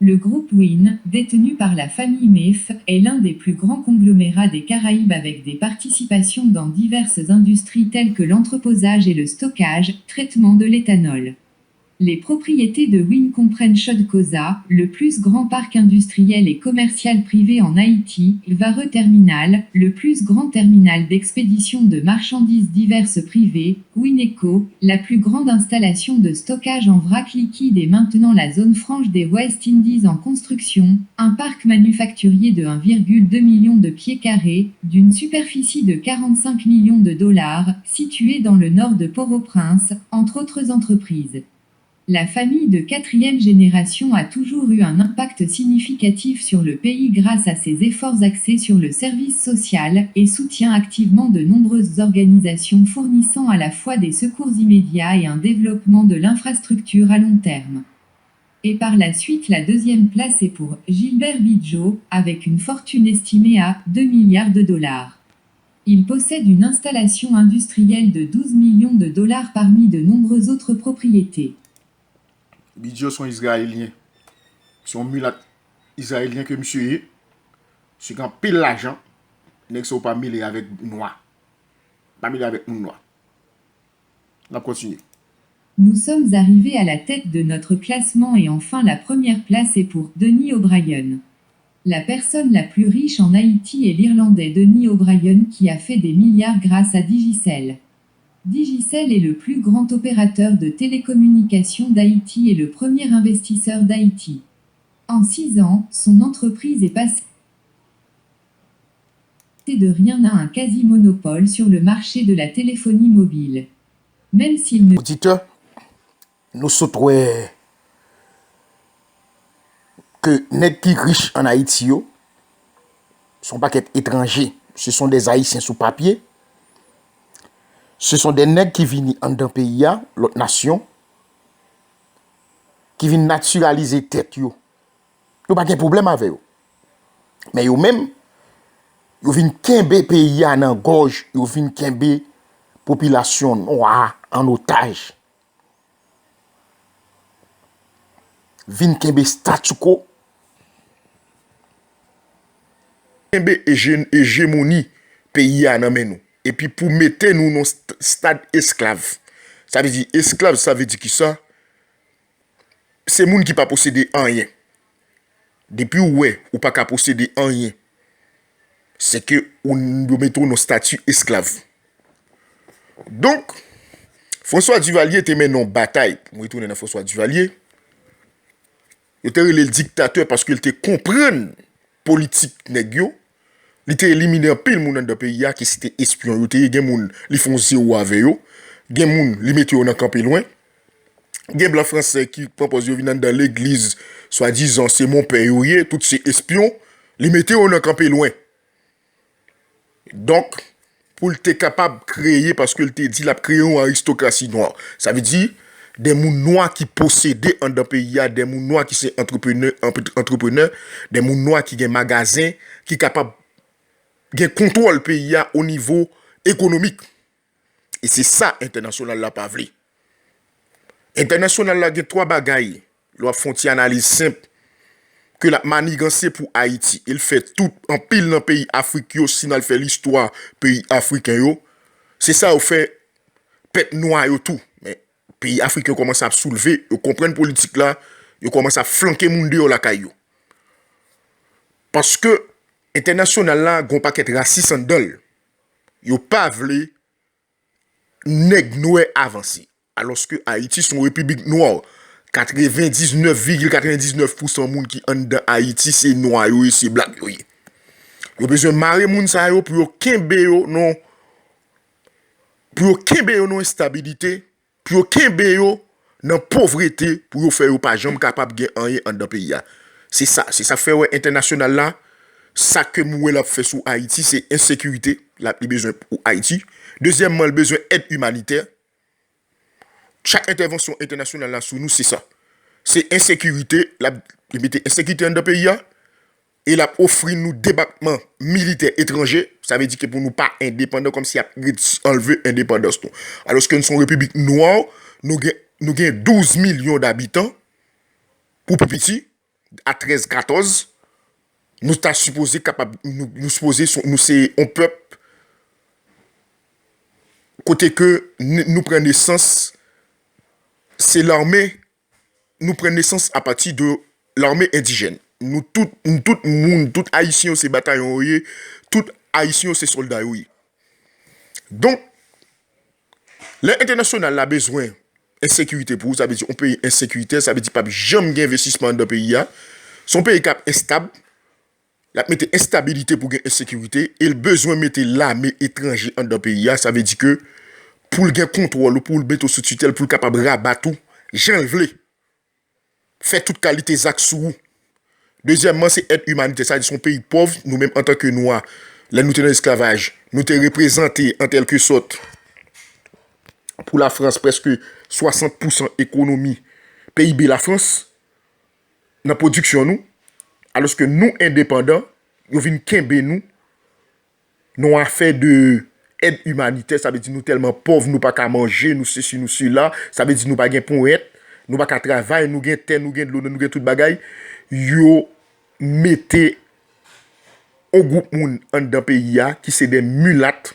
Le groupe Win, détenu par la famille Mephe, est l'un des plus grands conglomérats des Caraïbes avec des participations dans diverses industries telles que l'entreposage et le stockage, traitement de l'éthanol. Les propriétés de Win comprennent Chod Koza, le plus grand parc industriel et commercial privé en Haïti, Vare Terminal, le plus grand terminal d'expédition de marchandises diverses privé, Wineco, la plus grande installation de stockage en vrac liquide et maintenant la zone franche des West Indies en construction, un parc manufacturier de un virgule deux million de pieds carrés, d'une superficie de quarante-cinq millions de dollars, situé dans le nord de Port-au-Prince, entre autres entreprises. La famille de quatrième génération a toujours eu un impact significatif sur le pays grâce à ses efforts axés sur le service social et soutient activement de nombreuses organisations fournissant à la fois des secours immédiats et un développement de l'infrastructure à long terme. Et par la suite, la deuxième place est pour Gilbert Bidjo, avec une fortune estimée à deux milliards de dollars. Il possède une installation industrielle de douze millions de dollars parmi de nombreuses autres propriétés. Bidjo se yon Izrayelyen. Se yon milat Izrayelyen ke misye ye. Misye gen anpil lajan. Nèg sa yo pa mele avèk nwa. Pa mele avèk moun nwa. N ap kontinye. Nous sommes arrivés à la tête de notre classement et enfin la première place est pour Denis O'Brien. La personne la plus riche en Haïti est l'Irlandais Denis O'Brien qui a fait des milliards grâce à Digicel. Digicel est le plus grand opérateur de télécommunications d'Haïti et le premier investisseur d'Haïti. En six ans, son entreprise est passée de rien à un quasi-monopole sur le marché de la téléphonie mobile. Même s'il ne Oditè, nou sot wè ke nèg ki rich ann Ayiti yo, se yon pakèt etranje. Ce sont des Haïtiens sou papye. Ce sont des nèg ki vini anndan peyi a, lòt nasyon, ki vin natiralize tèt yo. Nou pa gen pwoblèm avè yo. Men yo menm, yo vin kenbe peyi a nan gòj, yo vin kenbe popilasyon nwa a an otaj. Vin kenbe statu quo. Kenbe eje-, ejemoni peyi a nan men nou. Epi pou mete nou nan st-, stad esklav. Sa vle di esklav, sa vle di kisa? Se moun ki pa posede anyen. Depi w wè ou pa ka posede anyen, se ke ou, yo mete w nan stati esklav. Donk, François Duvalier te mennen yon batay, pou m retounen nan François Duvalier, yo te rele l diktatè paske l te konprann politik nèg yo, li te elimine anpil moun anndan peyi a ki se te espyon yo te ye, gen moun li fè yon zewo avè yo, Gen moun, li mete yo nan kanpe lwen. Gen blan fransè ki pran pòz yo vin anndan legliz, swadizan se monpè yo ye, tout se espyon. Li mete yo nan kanpe lwen. Donk, pou l te kapab kreye, paske l te di l ap kreye yon aristokrasi nwa. Sa vle di, de moun nwa ki posede anndan peyi a, de moun nwa ki se antreprenè, antre-, antreprenè, de moun nwa ki gen magazen, ki kapab gen kontwòl peyi a o nivo ekonomik. E se sa entènasyonal la pa vle. Entènasyonal la gen twa bagay, lè w ap fè yon ti analiz senp, ke l ap maniganse pou Ayiti. E l fè tout, anpil nan peyi Afrik yo, si n al fè listwa peyi afriken yo, se sa yo fè pèp nwa yo tou. Men, peyi afriken yo kòmanse ap soulve, yo konprann politik la, yo kòmanse ap flanke moun deyò lakay yo. Paske entènasyonal la gen yon pakèt rasis anndan l. Yo pa vle nèg nwè avanse. Alòske Ayiti se yon repiblik nwa. Katrevendiznèf vigil katrevendiznèf pousan moun ki anndan Ayiti se nwa yo ye, se blak yo ye. Yo bezwen mare moun sa yo pou yo kenbe yo nan, pou yo kenbe yo nan enstabilite, pou yo kenbe yo nan povrete, pou yo fè yo pa janm kapab gen anyen anndan peyi a. Se sa, se sa k fè wè entènasyonal la, sa ke m wè l ap fè sou Ayiti, se ensekirite, l ap, li bezwen pou Ayiti. Dezyèmman, l bezwen èd imanitè. Chak entèvansyon entènasyonal la sou nou, se sa. Se ensekirite, l ap, li mete ensekirite anndan peyi a, e l ap ofri nou debakman militè etranje, sa vle di ke pou nou pa endepandan, kòmsi y ap ret-, anlve endepandans nou. Alòske nou se yon repiblik nwa, nou gen, nou gen douz milyon dabitan, pou pi piti, a trèz, katòz, nou ta sipoze kapab, nou, nou sipoze, se, nou se yon pèp kote ke n-, nou pran nesans, se lame, nou pran nesans apati de lame endijèn. Nou tout, nou tout moun, tout Ayisyen yo se batayon yo ye, tout Ayisyen yo se sòlda yo ye. Donk, lè entènasyonal la bezwen ensekirite pou ou, sa vle di yon peyi ensekiritè, sa vle di p ap janm gen envestisman anndan peyi a. Se yon peyi k ap enstab, l ap mete enstabilite pou gen ensekirite, e l bezwen mete lame etranje anndan peyi a, sa vle di ke pou l gen kontwòl ou, pou l mete w sou titèl, pou l kapab rabat ou jan l vle. Fè tout kalite zak sou ou. Dezyèmman, se èd imanitè. Sa vle di se yon peyi pòv, nou menm antanke nwa, lè nou te nan esklavaj, nou te reprezante an kèlke sòt pou Lafrans prèske swasant pousan ekonomi, P I B Lafrans, nan pwodiksyon nou, alòske nou endepandan, yo vin kenbe nou nan yon afè de èd imanitè, sa vle di nou tèlman pòv, nou pa ka manje, nou sesi, nou sela, sa vle di nou pa gen ponyèt, nou pa ka travay, nou gen tè, nou gen dlo, nou gen tout bagay. Yo mete yon gwoup moun anndan peyi a ki se de milat,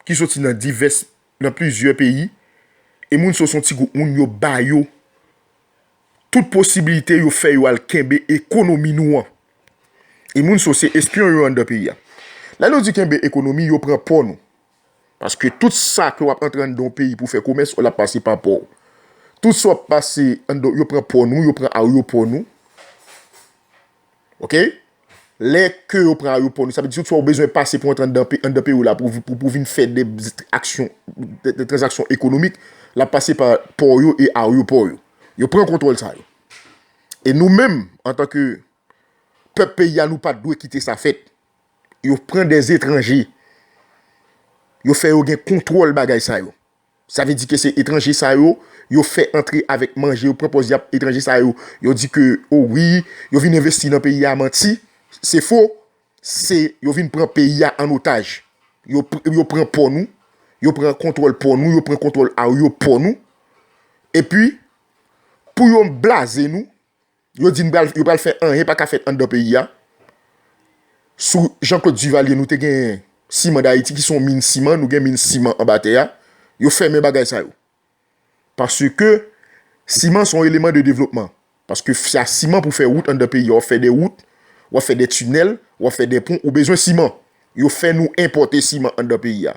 ki soti nan divès, nan plizyè peyi, e moun sa yo se yon ti gwoup moun, yo ba yo tout posibilite, yo fè yo al kenbe ekonomi nou an. E moun sa yo se espyon yo anndan peyi a. Lè nou di kenbe ekonomi, yo pran pò nou. Paske tout sa ke w ap antre anndan yon peyi pou fè komès, l ap pase pa pò w. Tout sa w ap pase anndan, yo pran pò nou, yo pran ayewopò nou. Oke? Lè ke yo pran ayewopò nou, sa vle di tout sa w bezwen pase pou antre anndan pe-, anndan peyi w la, pou, pou, pou vin fè de aksyon, de, de tranzaksyon ekonomik, l ap pase pa pò yo e ayewopò yo. Yo pran kontwòl sa yo. E nou menm, antanke pèp peyi a, nou pa t dwe kite sa fèt. Yo pran de etranje. Yo fè yo gen kontwòl bagay sa yo. Sa vle di ke se etranje sa yo, yo fè antre avèk manje, yo pran pòz y ap etranje sa yo. Yo di ke, o wi, yo vin envesti nan peyi a, manti, se fo, se yo vin pran peyi a an otaj. Yo pr-, yo pran pò nou, yo pran kontwòl pò nou, yo pran kontwòl ayewopò nou. Epi, pou yo blaze nou, yo di n pral, yo pral fè anyen pa ka fèt anndan peyi a. Sou Jean-Claude Duvalier, nou te gen Siman Dayiti, ki se yon min siman, nou gen min siman anba tè a. Yo fèmen bagay sa yo. Paske siman se yon eleman de devlopman. Paske se a siman pou fè wout anndan peyi a. W ap fè de wout, w ap fè de tinèl, w ap fè de pon, ou bezwen siman. Yo fè nou enpòte siman anndan peyi a.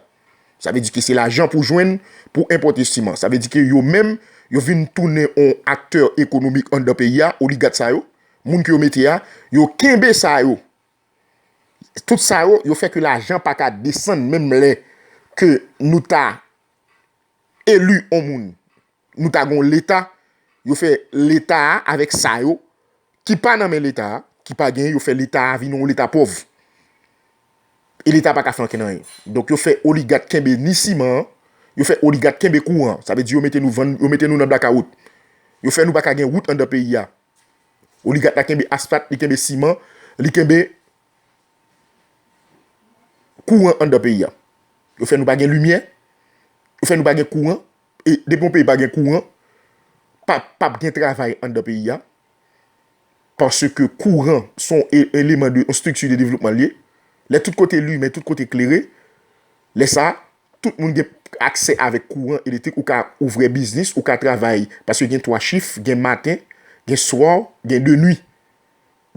Sa vle di ke se lajan pou jwenn pou enpòte siman. Sa vle di ke yo menm, yo vin tounen yon aktè ekonomik anndan peyi a, oligat sa yo, moun ke yo mete a, yo kenbe sa yo. Tout sa yo, yo fè ke lajan pa ka desann menm lè ke nou ta eli yon moun, nou ta gen yon leta, yo fè leta a avèk sa yo ki pa nan men leta a, ki pa gen, yo fè leta a vin yon leta pòv. E leta pa ka fè ankenn anyen. Donk, yo fè oligat kenbe ni siman an, yo fè oligat kenbe kouran an. Sa vle di yo mete nou vann, yo mete nou nan blakawout. Yo fè nou pa ka gen wout anndan peyi a. Oligat la kenbe asfalt, li kenbe siman, li kenbe kouran anndan peyi a. Yo fè nou pa gen limyè, yo fè nou pa gen kouran. E depi yon peyi pa gen kouran, pa, p ap gen travay anndan peyi a. Paske kouran se yon e- eleman de yon estrikti de devlopman li ye. Lè tout kote limen, tout kote klere, lè sa, tout moun gen aksè avèk kouran elektrik, ou ka ouvè biznis, ou ka travay, paske gen twa chif, gen maten, gen swa, gen de nwi.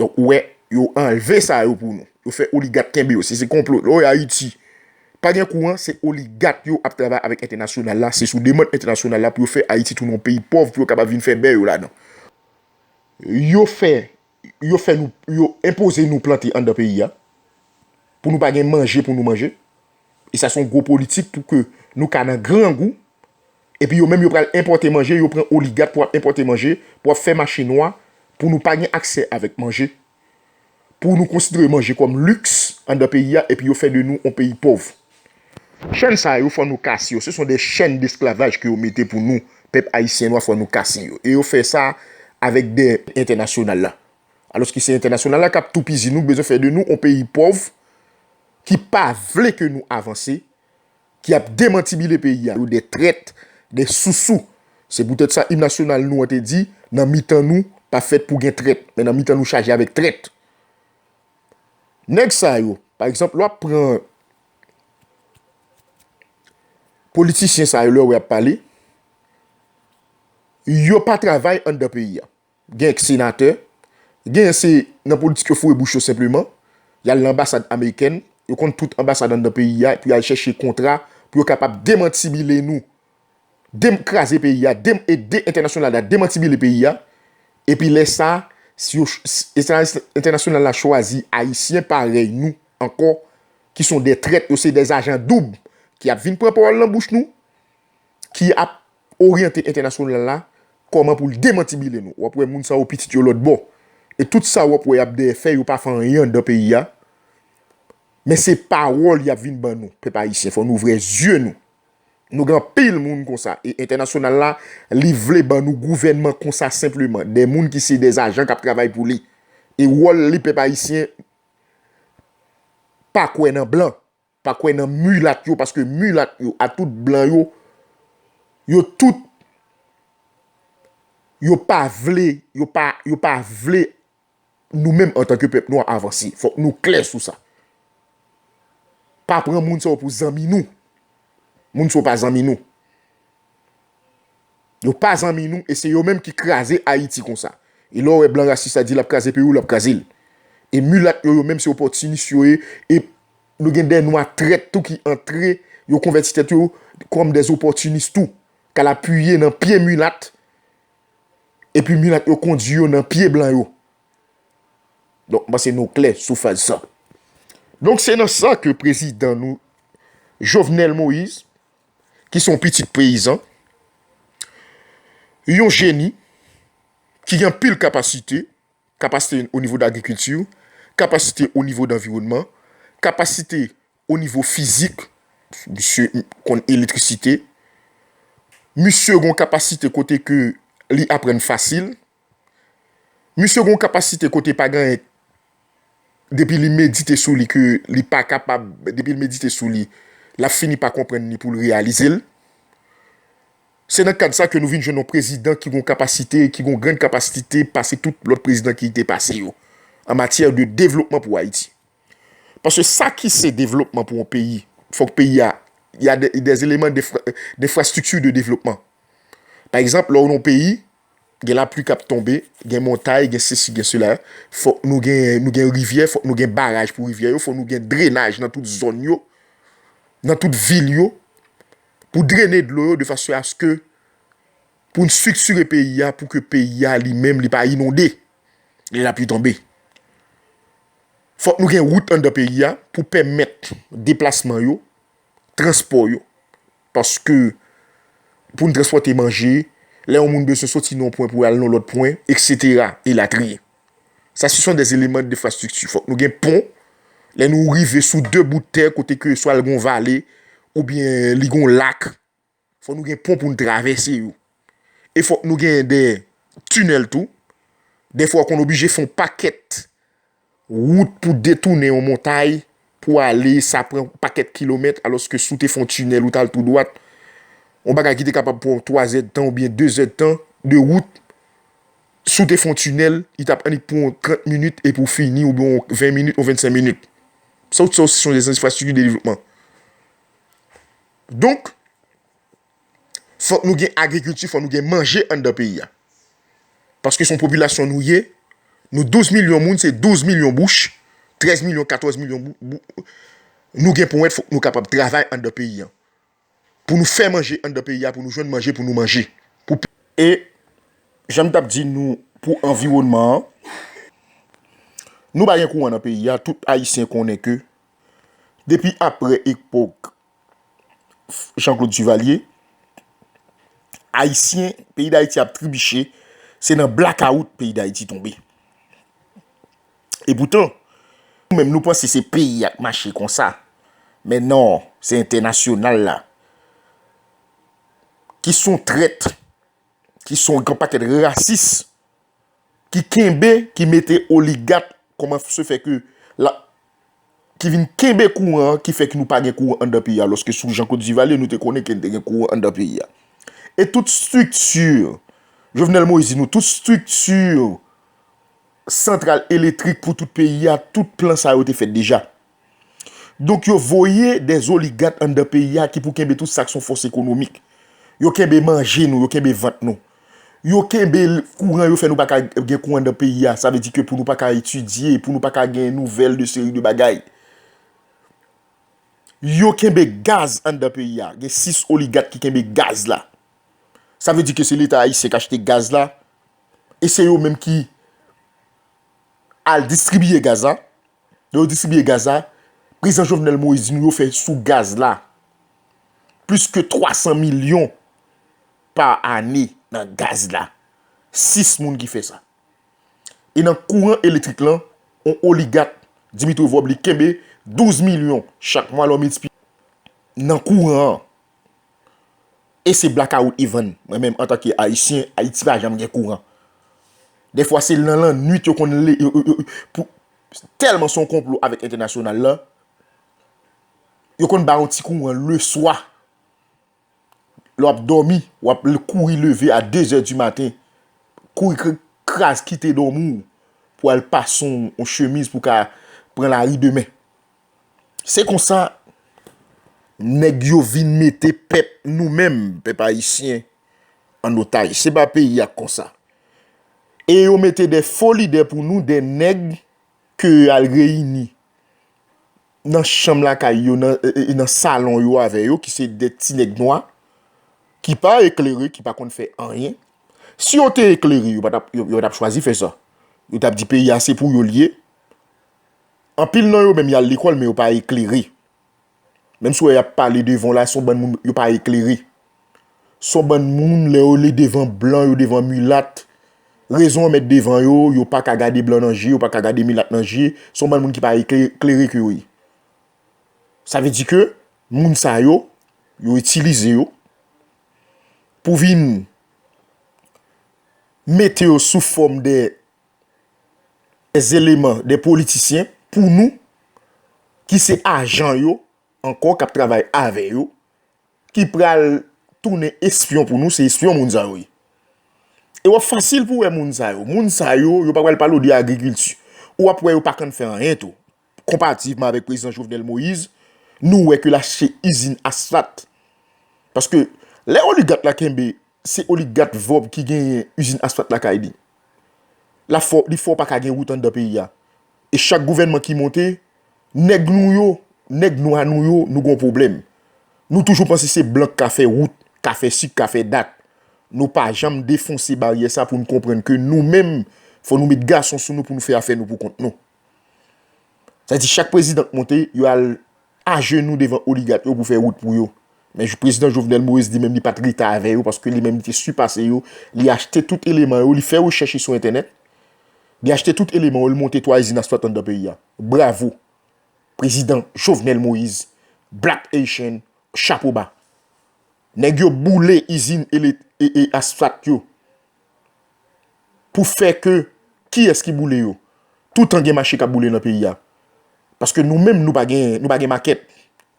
Donk, ou wè, yo anlve sa yo pou nou. Yo fè oligat kenbe yo. Se, se konplo. Lè w wè Ayiti pa gen kouran, se oligat yo ap travay avèk entènasyonal la, se sou demann entènasyonal la pou yo fè Ayiti tounen yon peyi pòv, pou yo kapab vin fè bè yo ladan. Yo fè, yo fè nou, yo enpoze nou plante anndan peyi a, pou nou pa gen manje pou nou manje. E sa se yon gwo politik pou ke nou ka nan grangou. Epi yo menm yo pral enpòte manje, yo pran oligat pou ap enpòte manje, pou ap fè mache nwa, pou nou pa gen aksè avèk manje, pou nou konsidere manje kòm liks anndan peyi a, epi yo fè de nou yon peyi pòv. Chèn sa yo, fò nou kase yo. Ce sont des chaînes d'esclavage ke yo mete pou nou, pèp ayisyen nwa, fò nou kase yo. E yo fè sa avèk dè entènasyonal la. Alòske se entènasyonal la k ap toupizi nou, bezwen fè de nou yon peyi pòv, ki pa vle ke nou avanse, ki ap demantibile peyi a. Yo de trèt, de sousou. Se poutèt sa im nasyonal nou an te di, nan mitan nou, pa fèt pou gen trèt, men nan mitan nou chaje avèk trèt. Nèg sa yo, pa egzanp, lè w ap pran politisyen sa yo, lè w ap pale, yo pa travay anndan peyi a. Gen senatè, gen se nan politik yo foure bouch yo senpleman, y al nan anbasad amerikèn, yo konn tout anbasad anndan peyi a, pou y al chèche kontra, pou yo kapab demantibile nou, dem kraze peyi a, dem ede entènasyonal la demantibile peyi a. Epi lè sa, si yo, si entènasyonal la chwazi ayisyen parèy nou ankò, ki son de trèt, yo se de ajan doub, ki ap vin pran pawòl nan bouch nou, ki ap oryante entènasyonal la, kòman pou l demantibile nou. W ap wè moun sa yo pitit yo lòt bò. E tout sa w ap wè y ap dèyè fè, yo pa fè anyen anndan peyi a. Men se pawòl y ap vin ban nou, pèp ayisyen. Fò nou ouvè zye nou. Nou gen anpil moun konsa. E entènasyonal la, li vle ban nou gouvènman konsa senpleman. De moun ki se de ajan k ap travay pou li. E wòl li, pèp ayisyen, pa kwè nan blan, pa kwè nan milat yo, paske milat yo, a tout blan yo, yo tout, yo pa vle, yo pa, yo pa vle nou menm antanke pèp nwa avanse. Fòk nou klè sou sa. Pa pran moun sa yo pou zanmi nou. Moun sa yo pa zanmi nou. Yo pa zanmi nou e se yo menm ki kraze Ayiti konsa. E lè w wè blan rasis la di l ap kraze peyi w, l ap kraze l. E milat yo, yo menm se opòtinis yo ye. E nou gen de nwa trèt tou ki antre, yo konvèti tèt yo kòm de opòtinis tou. K al apiye nan pye milat. Epi milat yo kondui yo nan pye blan yo. Donk, m panse nou klè sou faz sa. Donk, se nan sa ke prezidan nou, Jovenel Moïse, ki se yon pitit peyizan, yon jeni, ki gen anpil kapasite, kapasite o nivo de lagrikilti, kapasite o nivo de anviwònman, kapasite o nivo fizik, misye konn elektrisite, misye gen yon kapasite kote ke li aprann fasil, misye gen yon kapasite kote pa gen anyen, depi li medite sou li ke li pa kapab, depi li medite sou li, l ap fini pa konprann li pou l reyalize l. Se nan kad sa ke nou vin jwenn yon prezidan ki gen yon kapasite, ki gen yon grenn kapasite pase tout lòt prezidan ki te pase yo, an matyè de devlopman pou Ayiti. Paske sa ki se devlopman pou yon peyi, fòk peyi a, y a de, des éléments d'infra-, d'infrastructure de développement. Pa egzanp, lè w nan yon peyi, gen lapli k ap tonbe, gen montay, gen sesi, gen sela, fòk nou gen, nou gen rivyè, fòk nou gen baraj pou rivyè yo, fòk nou gen drenaj nan tout zòn yo, nan tout vil yo, pou drene dlo yo de fason aske pou n estriktire peyi a, pou ke peyi a li menm li pa inonde lè lapli tonbe. Fòk nou gen wout anndan peyi a pou pèmèt deplasman yo, transpò yo. Paske pou n transpòte manje, lè yon moun bezwen soti nan yon pwen pou al nan lòt pwen, etsetera, elatriye. Sa, se son dè eleman de enfrastrikti. Fòk nou gen pon. Lè nou rive sou de bout tè, kote ke swa l gon vale, oubyen li gon lak, fòk nou gen pon pou n travèse yo. E fòk nou gen de tinèl tou. Dèfwa, w konn oblije fè yon pakèt wout pou detounen yon montay, pou ale, sa pran pakèt kilomèt, alòske si w te fè yon tinèl, ou t al tou dwat, yon bagay ki te kapab pran w twa zèdtan oubyen de zèdtan de wout, si w te fè yon tinèl, li t ap annik pran w trant minit epi w fini, oubyen yon ven minit, yon vennsenk minit. Sa, sa, se yon enfrastrikti de devlopman. Donk, fòk nou gen agrikilti, fòk nou gen manje anndan peyi a. Paske se yon popilasyon nou ye, nou douz milyon moun, se douz milyon bouch, trèz milyon, katòz milyon bou-, bou-, nou gen pou mèt, fòk nou kapab travay anndan peyi a. Pou nou fè manje anndan peyi a, pou nou jwenn manje, pou nou manje. Pou pe-, e, jan m t ap di nou pou anviwònman an, nou pa gen kouran nan peyi a, tout Ayisyen konnen ke depi apre epòk Jean-Claude Duvalier, Ayisyen, peyi Dayiti ap tribiche, se nan blakawout peyi Dayiti tonbe. E poutan, nou menm nou panse se peyi a k mache konsa. Men non, se entènasyonal la. Ki se yon trèt, ki se yon gran pakèt rasis, ki kenbe, ki mete oligat, kòman se fè ke la, ki vin kenbe kouran an, ki fè ke nou pa gen kouran anndan peyi a, alòske sou Jean-Claude Duvalier, nou te konnen ke n te gen kouran anndan peyi a. E tout estrikti, Jovenel Moïse di nou, tout estrikti santral elektrik pou tout peyi a, tout plan sa yo te fèt deja. Donk, yo voye dè oligat anndan peyi a ki pou kenbe tout sa k se yon fòs ekonomik. Yo kenbe manje nou, yo kenbe vant nou. Yo kenbe l-, kouran, yo fè nou pa ka gen kouran anndan peyi a. Sa vle di ke pou nou pa ka etidye, pou nou pa ka gen nouvèl de seri de bagay. Yo kenbe gaz anndan peyi a. Gen sis oligat ki kenbe gaz la. Sa vle di ke se Leta ayisyen k achte gaz la. E se yo menm ki al distribiye gaz la. Lè yo distribiye gaz la, prezidan Jovenel Moïse di nou yo fè sou gaz la plis ke twa san milyon pa ane nan gaz la. Sis moun ki fè sa. E nan kouran elektrik lan, yon oligat, Dimitri Vorbe, li kenbe douz milyon chak mwa, lè w miltipliye nan kouran an. E se blakawout even. Mwen menm, antanke Ayisyen, Ayiti pa janm gen kouran. Dèfwa, se nan lannwit yo konn le-, yo, yo, yo, pou, tèlman se yon konplo avèk entènasyonal la, yo konn ba yon ti kouran leswa. Lè w ap dòmi, w ap l-, kouri leve a de zè di maten, kouri kr-, kraz kite dòmi w pou al pase yon, yon chemiz pou ka pran lari demen. Se konsa, nèg yo vin mete pèp nou menm, pèp ayisyen, an otaj. Se pa peyi a k konsa. E yo mete de fo lidè pou nou, de nèg ke al reyini nan chanm lakay yo, nan, e, e, nan salon yo avè yo, ki se de ti nèg nwa, ki pa eklere, ki pa konn fè anyen. Si yo te eklere, yo pa t ap, yo, yo pa t ap chwazi fè sa. Yo t ap di peyi a se pou yo l ye. Anpil nan yo menm y al lekòl, men yo pa eklere. Menm si w wè y ap pale devan w la, se yon bann moun yo pa eklere. Se yon bann moun, lè yo le devan blan, yo devan milat, rezon an mèt devan yo, yo pa ka gade blan nan je, yo pa ka gade milat nan je, se yon bann moun ki pa ekle-, klere ke yo ye. Sa vle di ke moun sa yo, yo itilize yo pou vin mete yo sou fòm de, de eleman, de politisyen pou nou, ki se ajan yo ankò, k ap travay avè yo, ki pral tounen espyon pou nou, se espyon moun sa yo ye. E w ap fasil pou w wè moun sa yo. Moun sa yo, yo pa pral pale w de agrikilti. Ou ap wè yo pa konn fè anyen tou. Konparativman avèk prezidan Jovenel Moïse, nou wè ke l achte izin asfalt. Paske lè oligat la kenbe, se oligat Vorbe ki genyen izin asfalt lakay li. La fò, li fè w pa ka gen wout anndan peyi a. E chak gouvènman ki monte, nèg nou yo, nèg nwa nou yo, nou gon pwoblèm. Nou toujou panse se blan k ka fè wout, ka fè sik, ka fè dat. Nou pa janm defonse baryè sa pou n konprann ke nou menm, fò nou met gason sou nou pou nou fè afè nou pou kont nou. Sa di chak prezidan k monte, yo al ajenou devan oligat yo pou fè wout pou yo. Men prezidan Jovenel Moïse li menm li pa t rete avè yo, paske li menm li te sipase yo, li achte tout eleman yo, li fè rechèch sou entènèt, li achte tout eleman yo, li monte twa izin Asfalt anndan peyi a. Bravo! Prezidan Jovenel Moïse, Black Haitian, chapo ba. Nèg yo boule izin ele- e, e Asfalt yo. Pou fè ke, kiyès ki boule yo? Toutan gen mache k ap boule nan peyi a. Paske nou menm, nou pa gen, nou pa gen makèt.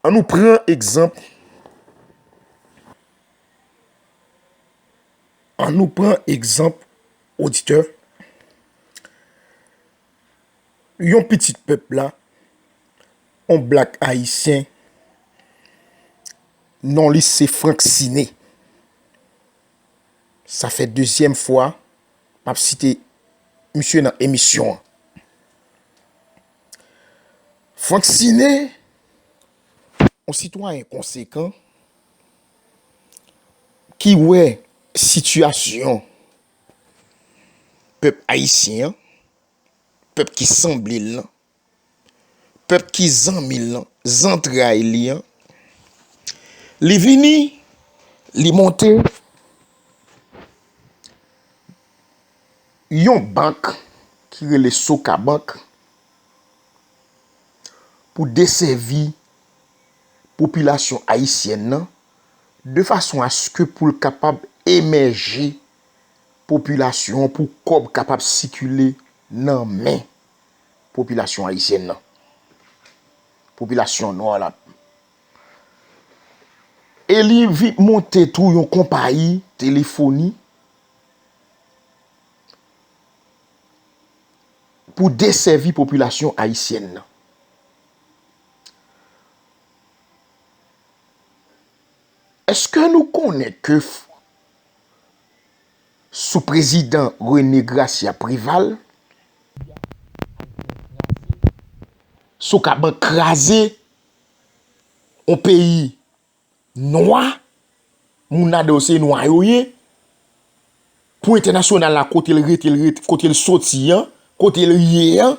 An nou pran egzanp, an nou pran egzanp, oditè, yon pitit pèp la, yon Black Ayisyen, non li se Franck Ciné. Sa fè dezyèm fwa m ap site misye nan emisyon an. Franck Ciné, yon sitwayen konsekan ki wè sitiyasyon pèp ayisyen an, pèp ki sanble l lan, pèp ki zanmi l lan, zantray li an, li vini, li monte yon bank ki rele Sokabank pou desèvi popilasyon ayisyèn nan de fason aske pou l kapab emèje popilasyon an, pou kòb kapab sikile nan men popilasyon ayisyèn nan. Popilasyon nwa la. E li vi- monte tou yon konpayi telefoni pou desèvi popilasyon ayisyèn nan. Èske nou konnen ke f- sou prezidan René Gracia Préval, Sokabank kraze, yon peyi nwa, moun ladan yo se nwa yo ye, pou entènasyonal la, kote l rete, l rete, kote l soti an, kote l ye an,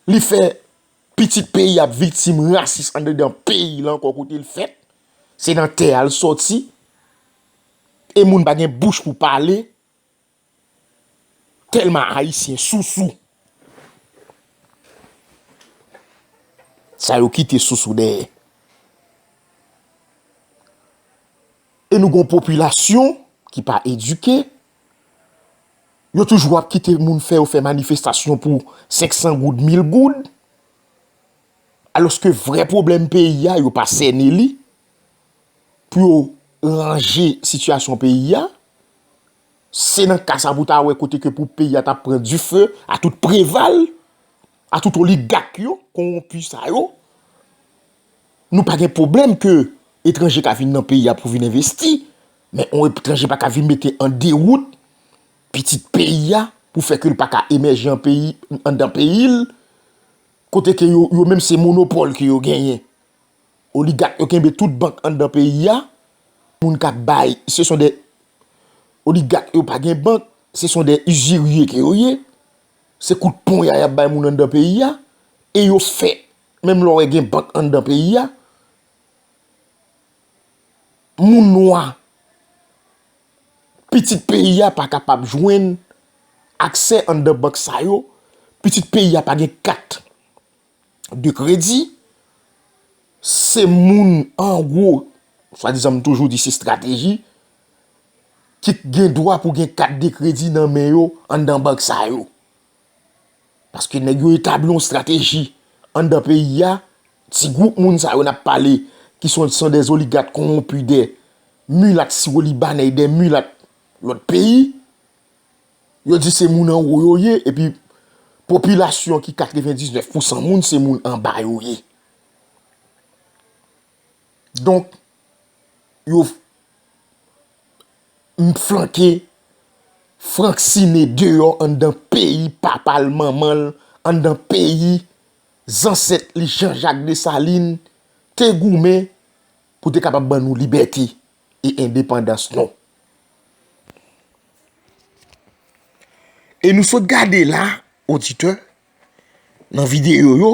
li fè pitit peyi ap viktim rasis anndan peyi la ankò kote l fèt. Se nan tè a l soti. E moun pa gen bouch pou pale. Tèlman Ayisyen sousou. Sa yo kite sousou dèyè. E nou gon popilasyon ki pa edike. Yo toujou ap kite moun fè yo fè manifestasyon pou senk san goud, mil goud. Alòske vrè pwoblèm peyi a, yo pa sène li. Pou yo ranje sitiyasyon peyi a. Se nan ka sa pou ta wè kote ke pou peyi a t ap pran dife a tout Preval, a tout oligak yo, kowonpi sa yo. Nou pa gen pwoblèm ke etranje ka vin nan peyi a pou vin envesti, men yon etranje pa ka vin mete an dewout pitit peyi a pou fè ke l pa ka emèje an peyi, anndan peyi l, kote ke yo, yo menm se monopòl ke yo genyen. Oligak yo kenbe tout bank anndan peyi a. Moun k ap bay, se son de oligak yo pa gen bank, se son de izirye ke yo ye. Se kout ponya y ap bay moun anndan peyi a. E yo fè, menm lè w wè gen bank anndan peyi a, moun nwa, pitit peyi a pa kapab jwenn aksè anndan bank sa yo. Pitit peyi a pa gen kat de kredi, se moun, an gwo, swadizan m toujou di se estrateji, ki gen dwa pou gen kat de kredi nan men yo anndan bank sa yo. Paske nèg yo etabli yon estrateji anndan peyi a, ti gwoup moun sa yo n ap pale, ki son, son de oligak kowonpi, de milat siwolibanè, de milat lòt peyi, yo di se moun anwo yo ye, epi popilasyon ki katrevendiznèf pousan moun, se moun anba yo ye. Donk, yo f- m flanke Franck Ciné deyò anndan peyi papa l, manman l, anndan peyi zansèt li, Jean Jacques Dessalines, te goumen pou te kapab ban nou libète e endepandans nou. E nou sot gade la, oditè, nan videyo yo,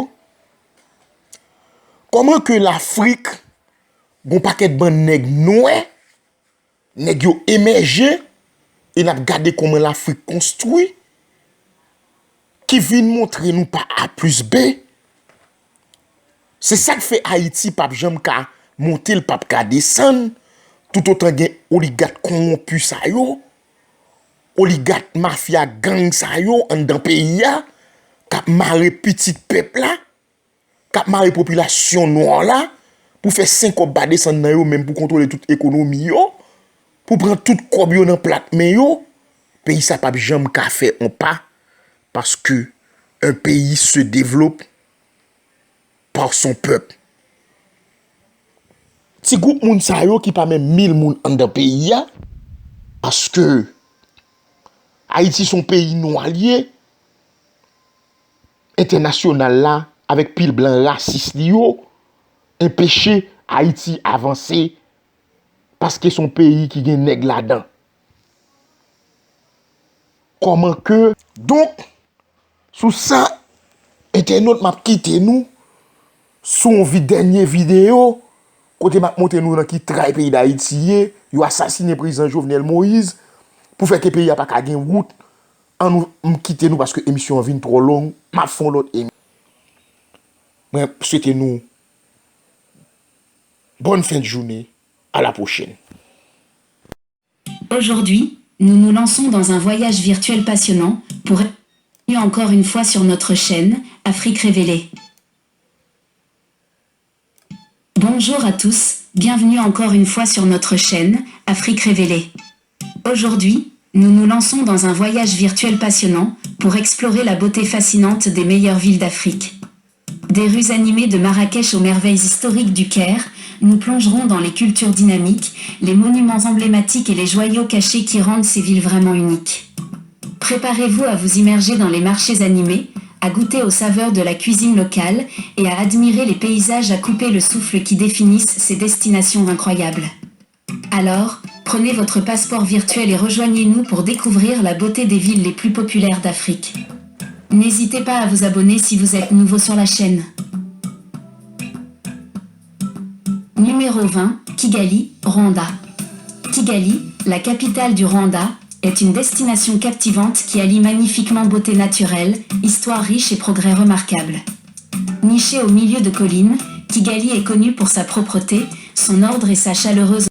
kòman ke Lafrik Gon pakèt bann nèg nwè, nèg yo emèje, e n ap gade kòman Lafrik konstwi, ki vin montre nou pa A plis B. Se sa k fè Ayiti p ap janm ka monte, l p ap ka desann, toutotan gen oligak kowonpi sa yo, oligak mafya gang sa yo anndan peyi a, k ap mare pitit pèp la, k ap mare popilasyon nwa la, pou fè senkòb pa desann nan yo menm, pou kontwole tout ekonomi yo, pou pran tout kòb yo nan plat men yo, peyi sa p ap janm ka fè on pa, paske un pays se développe par son peuple. Ti gwoup moun sa yo ki pa menm mil moun anndan peyi a, paske Ayiti se yon peyi nwa l ye, entènasyonal la, avèk pil blan rasis li yo, enpeche Ayiti avanse, paske se yon peyi ki gen nèg ladan. Kòman ke, donk, sou sa, entènot, m ap kite nou sou yon vi-, dènye videyo, kote m ap montre nou nan ki tray peyi Dayiti ye, yo asasinen prezidan Jovenel Moïse, pou fè ke peyi a pa ka gen wout. Ann nou, m kite nou paske emisyon an vin twò long, m ap fè yon lòt emi-, mwen swete nou bonne fin de journée, à la prochaine. Aujourd'hui, nous nous lançons dans un voyage virtuel passionnant pour encore une fois sur notre chaîne, Afrique Révélée. Bonjour à tous, bienvenue encore une fois sur notre chaîne, Afrique Révélée. Aujourd'hui, nous nous lançons dans un voyage virtuel passionnant pour explorer la beauté fascinante des meilleures villes d'Afrique. Des rues animées de Marrakech aux merveilles historiques du Caire, nous plongerons dans les cultures dynamiques, les monuments emblématiques et les joyaux cachés qui rendent ces villes vraiment uniques. Préparez-vous à vous immerger dans les marchés animés, à goûter aux saveurs de la cuisine locale et à admirer les paysages à couper le souffle qui définissent ces destinations incroyables. Alors, prenez votre passeport virtuel et rejoignez-nous pour découvrir la beauté des villes les plus populaires d'Afrique. N'hésitez pas à vous abonner si vous êtes nouveau sur la chaîne. Numéro vingt, Kigali, Rwanda. Kigali, la capitale du Rwanda, est une destination captivante qui allie magnifiquement beauté naturelle, histoire riche et progrès remarquable. Nichée au milieu de collines, Kigali est connue pour sa propreté, son ordre et sa chaleureuse.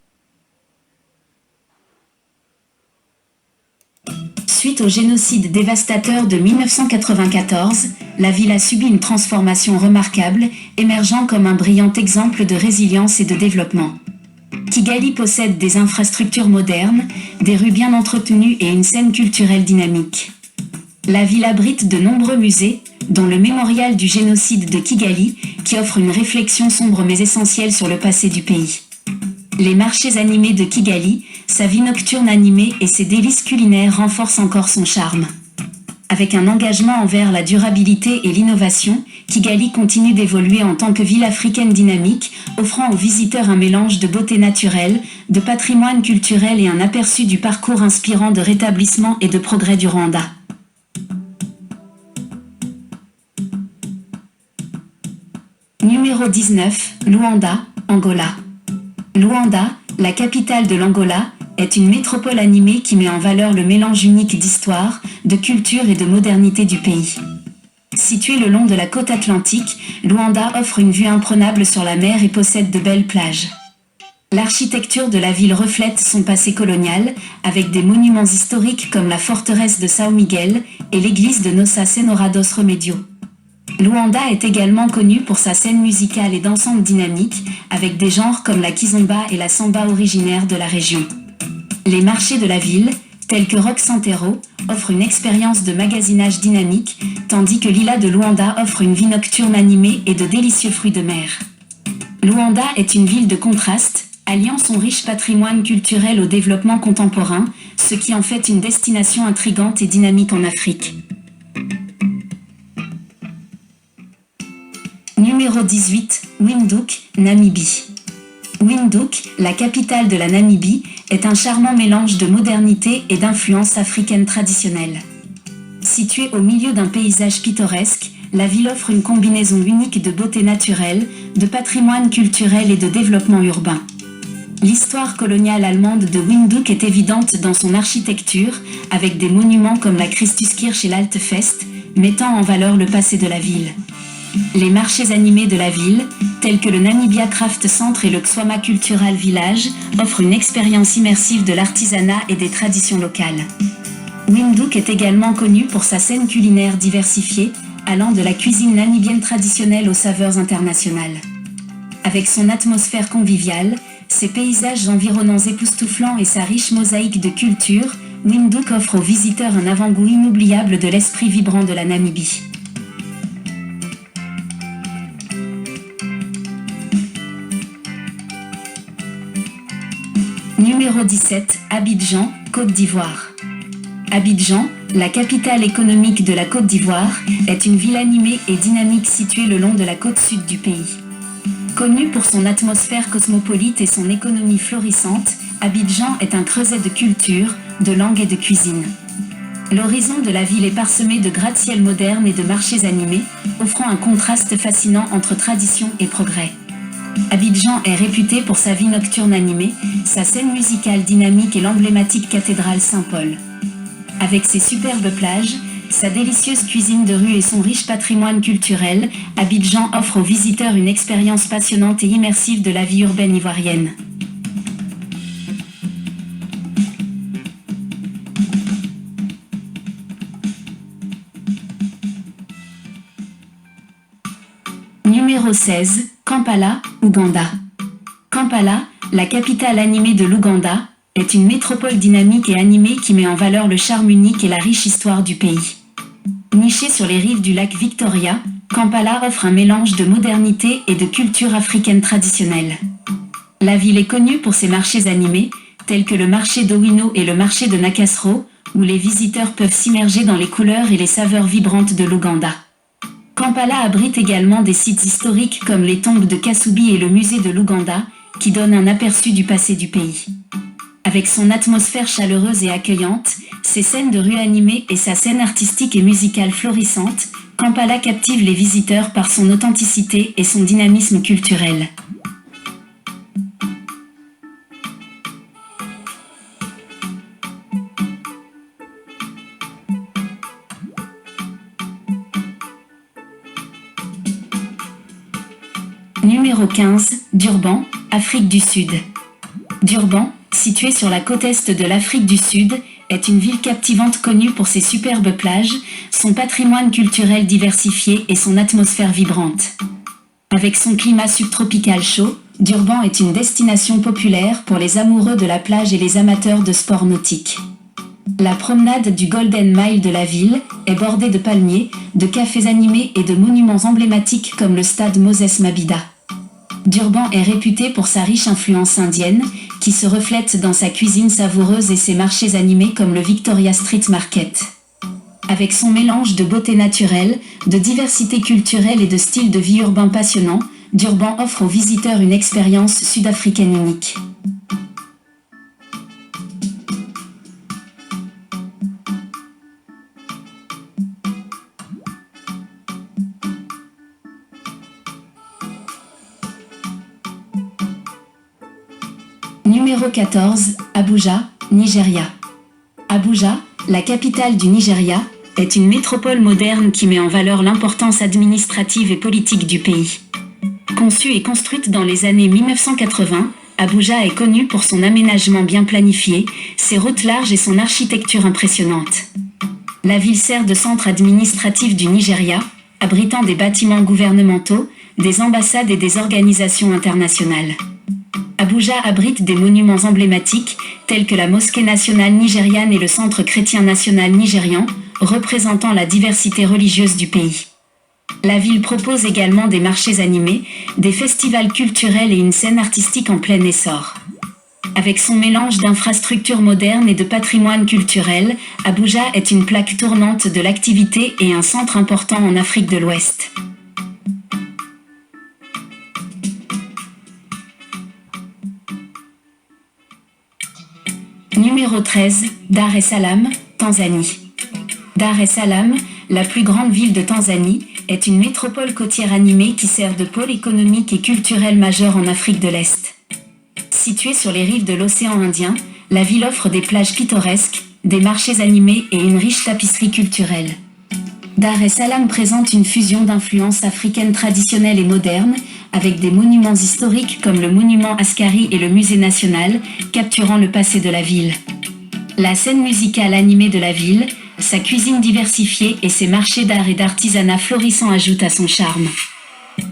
Suite au génocide dévastateur de mille neuf cent quatre-vingt-quatorze, la ville a subi une transformation remarquable, émergeant comme un brillant exemple de résilience et de développement. Kigali possède des infrastructures modernes, des rues bien entretenues et une scène culturelle dynamique. La ville abrite de nombreux musées, dont le mémorial du génocide de Kigali, qui offre une réflexion sombre mais essentielle sur le passé du pays. Les marchés animés de Kigali, sa vie nocturne animée et ses délices culinaires renforcent encore son charme. Avec un engagement envers la durabilité et l'innovation, Kigali continue d'évoluer en tant que ville africaine dynamique, offrant aux visiteurs un mélange de beauté naturelle, de patrimoine culturel et un aperçu du parcours inspirant de rétablissement et de progrès du Rwanda. Numéro dix-neuf, Luanda, Angola. Luanda, la capitale de l'Angola, est une métropole animée qui met en valeur le mélange unique d'histoire, de culture et de modernité du pays. Située le long de la côte atlantique, Luanda offre une vue imprenable sur la mer et possède de belles plages. L'architecture de la ville reflète son passé colonial, avec des monuments historiques comme la forteresse de São Miguel et l'église de Nossa Senhora dos Remédios. Luanda est également connue pour sa scène musicale et dansante dynamique, avec des genres comme la kizomba et la samba originaires de la région. Les marchés de la ville, tels que Rock Santero, offrent une expérience de magasinage dynamique, tandis que Lila de Luanda offre une vie nocturne animée et de délicieux fruits de mer. Luanda est une ville de contraste, alliant son riche patrimoine culturel au développement contemporain, ce qui en fait une destination intrigante et dynamique en Afrique. Numéro dix-huit, Windhoek, Namibie. Windhoek, la capitale de la Namibie, est un charmant mélange de modernité et d'influence africaine traditionnelle. Située au milieu d'un paysage pittoresque, La ville offre une combinaison unique de beauté naturelle, de patrimoine culturel et de développement urbain. L'histoire coloniale allemande de Windhoek est évidente dans son architecture, avec des monuments comme la Christuskirche et l'Alte Feste, mettant en valeur le passé de la ville. Les marchés animés de la ville, tels que le Namibia Craft Centre et le Xwama Cultural Village, offrent une expérience immersive de l'artisanat et des traditions locales. Windhoek est également connu pour sa scène culinaire diversifiée, allant de la cuisine namibienne traditionnelle aux saveurs internationales. Avec son atmosphère conviviale, ses paysages environnants époustouflants et sa riche mosaïque de cultures, Windhoek offre aux visiteurs un avant-goût inoubliable de l'esprit vibrant de la Namibie. Numéro dix-sept, Abidjan, Côte d'Ivoire. Abidjan, la capitale économique de la Côte d'Ivoire, est une ville animée et dynamique située le long de la côte sud du pays. Connue pour son atmosphère cosmopolite et son économie florissante, Abidjan est un creuset de culture, de langue et de cuisine. L'horizon de la ville est parsemé de gratte-ciel modernes et de marchés animés, offrant un contraste fascinant entre tradition et progrès. Abidjan est réputée pour sa vie nocturne animée, sa scène musicale dynamique et l'emblématique cathédrale Saint-Paul. Avec ses superbes plages, sa délicieuse cuisine de rue et son riche patrimoine culturel, Abidjan offre aux visiteurs une expérience passionnante et immersive de la vie urbaine ivoirienne. Numéro seize, Kampala, Ouganda. Kampala, la capitale animée de l'Ouganda, est une métropole dynamique et animée qui met en valeur le charme unique et la riche histoire du pays. Nichée sur les rives du lac Victoria, Kampala offre un mélange de modernité et de culture africaine traditionnelle. La ville est connue pour ses marchés animés, tels que le marché d'Owino et le marché de Nakasero, où les visiteurs peuvent s'immerger dans les couleurs et les saveurs vibrantes de l'Ouganda. Kampala abrite également des sites historiques comme les tombes de Kasubi et le musée de l'Ouganda, qui donnent un aperçu du passé du pays. Avec son atmosphère chaleureuse et accueillante, ses scènes de rue animées et sa scène artistique et musicale florissante, Kampala captive les visiteurs par son authenticité et son dynamisme culturel. Numéro quinze, Durban, Afrique du Sud. Durban, située sur la côte est de l'Afrique du Sud, est une ville captivante connue pour ses superbes plages, son patrimoine culturel diversifié et son atmosphère vibrante. Avec son climat subtropical chaud, Durban est une destination populaire pour les amoureux de la plage et les amateurs de sports nautiques. La promenade du Golden Mile de la ville est bordée de palmiers, de cafés animés et de monuments emblématiques comme le stade Moses Mabhida. Durban est réputée pour sa riche influence indienne, qui se reflète dans sa cuisine savoureuse et ses marchés animés comme le Victoria Street Market. Avec son mélange de beauté naturelle, de diversité culturelle et de style de vie urbain passionnant, Durban offre aux visiteurs une expérience sud-africaine unique. Numéro quatorze, Abuja, Nigeria. Abuja, la capitale du Nigeria, est une métropole moderne qui met en valeur l'importance administrative et politique du pays. Conçue et construite dans les années mille neuf cent quatre-vingts, Abuja est connue pour son aménagement bien planifié, ses routes larges et son architecture impressionnante. La ville sert de centre administratif du Nigeria, abritant des bâtiments gouvernementaux, des ambassades et des organisations internationales. Abuja abrite des monuments emblématiques, tels que la mosquée nationale nigériane et le centre chrétien national nigérian, représentant la diversité religieuse du pays. La ville propose également des marchés animés, des festivals culturels et une scène artistique en plein essor. Avec son mélange d'infrastructures modernes et de patrimoine culturel, Abuja est une plaque tournante de l'activité et un centre important en Afrique de l'Ouest. Numéro treize, Dar es Salaam, Tanzanie. Dar es Salaam, la plus grande ville de Tanzanie, est une métropole côtière animée qui sert de pôle économique et culturel majeur en Afrique de l'Est. Située sur les rives de l'océan Indien, la ville offre des plages pittoresques, des marchés animés et une riche tapisserie culturelle. Dar es Salaam présente une fusion d'influences africaines traditionnelles et modernes, avec des monuments historiques comme le monument Askari et le musée national, capturant le passé de la ville. La scène musicale animée de la ville, sa cuisine diversifiée et ses marchés d'art et d'artisanat florissants ajoutent à son charme.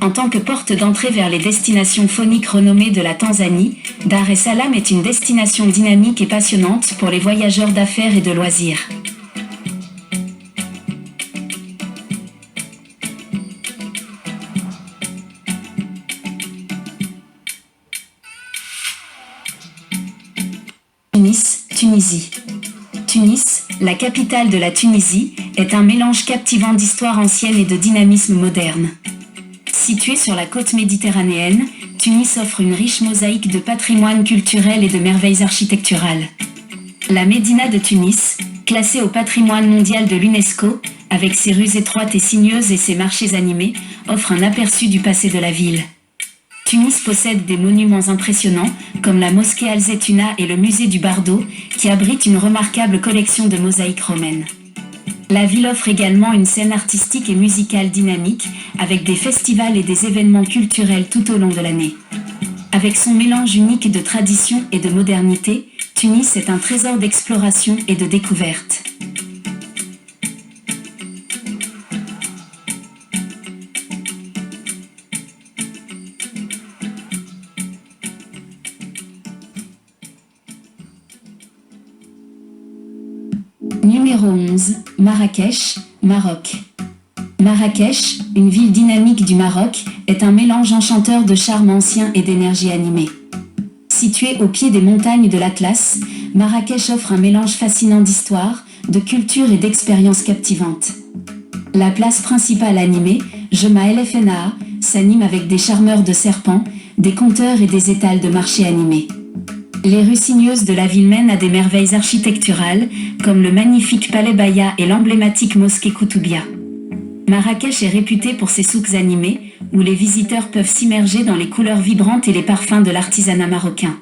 En tant que porte d'entrée vers les destinations fauniques renommées de la Tanzanie, Dar es Salaam est une destination dynamique et passionnante pour les voyageurs d'affaires et de loisirs. Tunis, Tunisie. Tunis, la capitale de la Tunisie, est un mélange captivant d'histoire ancienne et de dynamisme moderne. Située sur la côte méditerranéenne, Tunis offre une riche mosaïque de patrimoine culturel et de merveilles architecturales. La Médina de Tunis, classée au patrimoine mondial de l'UNESCO, avec ses rues étroites et sinueuses et ses marchés animés, offre un aperçu du passé de la ville. Tunis possède des monuments impressionnants, comme la mosquée Al-Zaytuna et le musée du Bardo, qui abrite une remarquable collection de mosaïques romaines. La ville offre également une scène artistique et musicale dynamique, avec des festivals et des événements culturels tout au long de l'année. Avec son mélange unique de tradition et de modernité, Tunis est un trésor d'exploration et de découverte. Numéro onze, Marrakech, Maroc. Marrakech, une ville dynamique du Maroc, est un mélange enchanteur de charme ancien et d'énergie animée. Située au pied des montagnes de l'Atlas, Marrakech offre un mélange fascinant d'histoire, de culture et d'expériences captivantes. La place principale animée, Jemaa el Fnaa, s'anime avec des charmeurs de serpents, des conteurs et des étals de marché animés. Les rues sinueuses de la ville mènent à des merveilles architecturales, comme le magnifique palais Bahia et l'emblématique mosquée Koutoubia. Marrakech est réputée pour ses souks animés, où les visiteurs peuvent s'immerger dans les couleurs vibrantes et les parfums de l'artisanat marocain.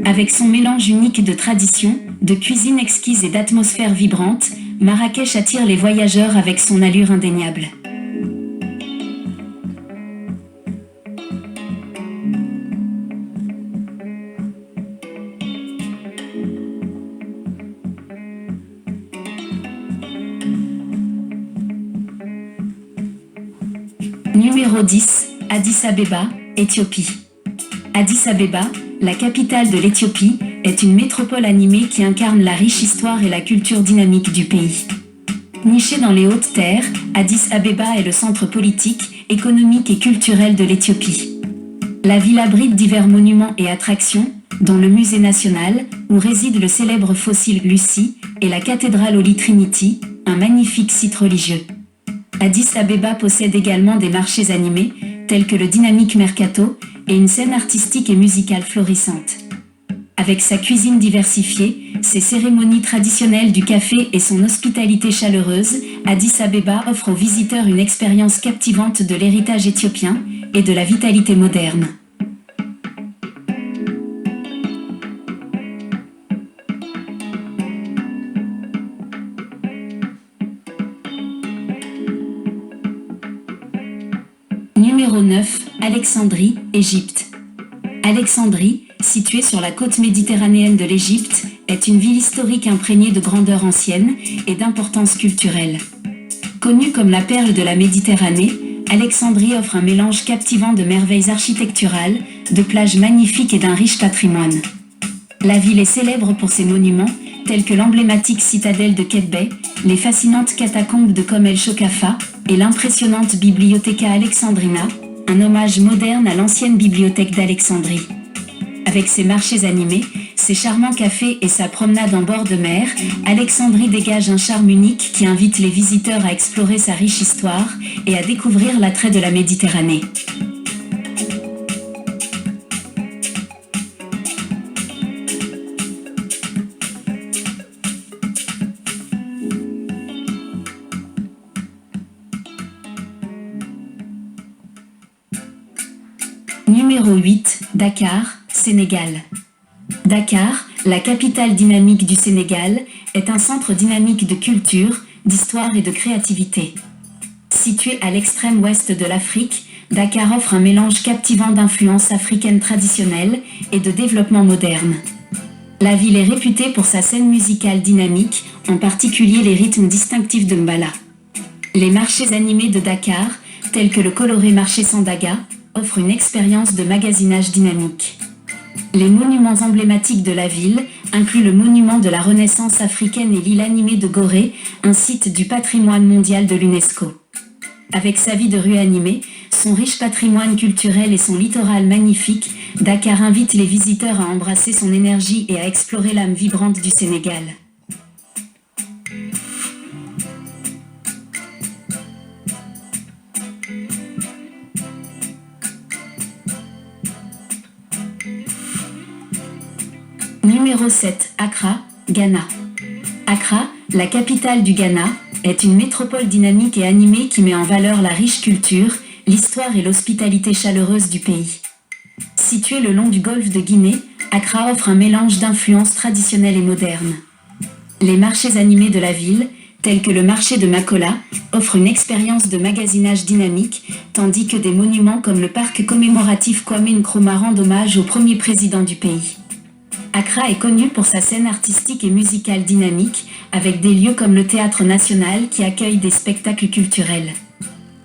Avec son mélange unique de tradition, de cuisine exquise et d'atmosphère vibrante, Marrakech attire les voyageurs avec son allure indéniable. Numéro dix, Addis Abeba, Éthiopie. Addis Abeba, la capitale de l'Éthiopie, est une métropole animée qui incarne la riche histoire et la culture dynamique du pays. Nichée dans les hautes terres, Addis Abeba est le centre politique, économique et culturel de l'Éthiopie. La ville abrite divers monuments et attractions, dont le musée national, où réside le célèbre fossile Lucy, et la cathédrale Holy Trinity, un magnifique site religieux. Addis Abeba possède également des marchés animés, tels que le dynamique mercato, et une scène artistique et musicale florissante. Avec sa cuisine diversifiée, ses cérémonies traditionnelles du café et son hospitalité chaleureuse, Addis Abeba offre aux visiteurs une expérience captivante de l'héritage éthiopien et de la vitalité moderne. Numéro neuf, Alexandrie, Égypte. Alexandrie, située sur la côte méditerranéenne de l'Égypte, est une ville historique imprégnée de grandeur ancienne et d'importance culturelle. Connue comme la perle de la Méditerranée, Alexandrie offre un mélange captivant de merveilles architecturales, de plages magnifiques et d'un riche patrimoine. La ville est célèbre pour ses monuments, tels que l'emblématique citadelle de Qetbeh, les fascinantes catacombes de Kom el Shokafa et l'impressionnante Bibliotheca Alexandrina, un hommage moderne à l'ancienne bibliothèque d'Alexandrie. Avec ses marchés animés, ses charmants cafés et sa promenade en bord de mer, Alexandrie dégage un charme unique qui invite les visiteurs à explorer sa riche histoire et à découvrir l'attrait de la Méditerranée. Numéro huit, Dakar, Sénégal. Dakar, la capitale dynamique du Sénégal, est un centre dynamique de culture, d'histoire et de créativité. Située à l'extrême ouest de l'Afrique, Dakar offre un mélange captivant d'influences africaines traditionnelles et de développement moderne. La ville est réputée pour sa scène musicale dynamique, en particulier les rythmes distinctifs de mbala. Les marchés animés de Dakar, tels que le coloré marché Sandaga, offrent une expérience de magasinage dynamique. Les monuments emblématiques de la ville incluent le monument de la Renaissance africaine et l'île animée de Gorée, un site du patrimoine mondial de l'UNESCO. Avec sa vie de rue animée, son riche patrimoine culturel et son littoral magnifique, Dakar invite les visiteurs à embrasser son énergie et à explorer l'âme vibrante du Sénégal. Numéro sept, Accra, Ghana. Accra, la capitale du Ghana, est une métropole dynamique et animée qui met en valeur la riche culture, l'histoire et l'hospitalité chaleureuse du pays. Située le long du golfe de Guinée, Accra offre un mélange d'influences traditionnelles et modernes. Les marchés animés de la ville, tels que le marché de Makola, offrent une expérience de magasinage dynamique, tandis que des monuments comme le parc commémoratif Kwame Nkrumah rendent hommage au premier président du pays. Accra est connue pour sa scène artistique et musicale dynamique, avec des lieux comme le Théâtre National qui accueille des spectacles culturels.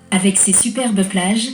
Avec ses superbes plages,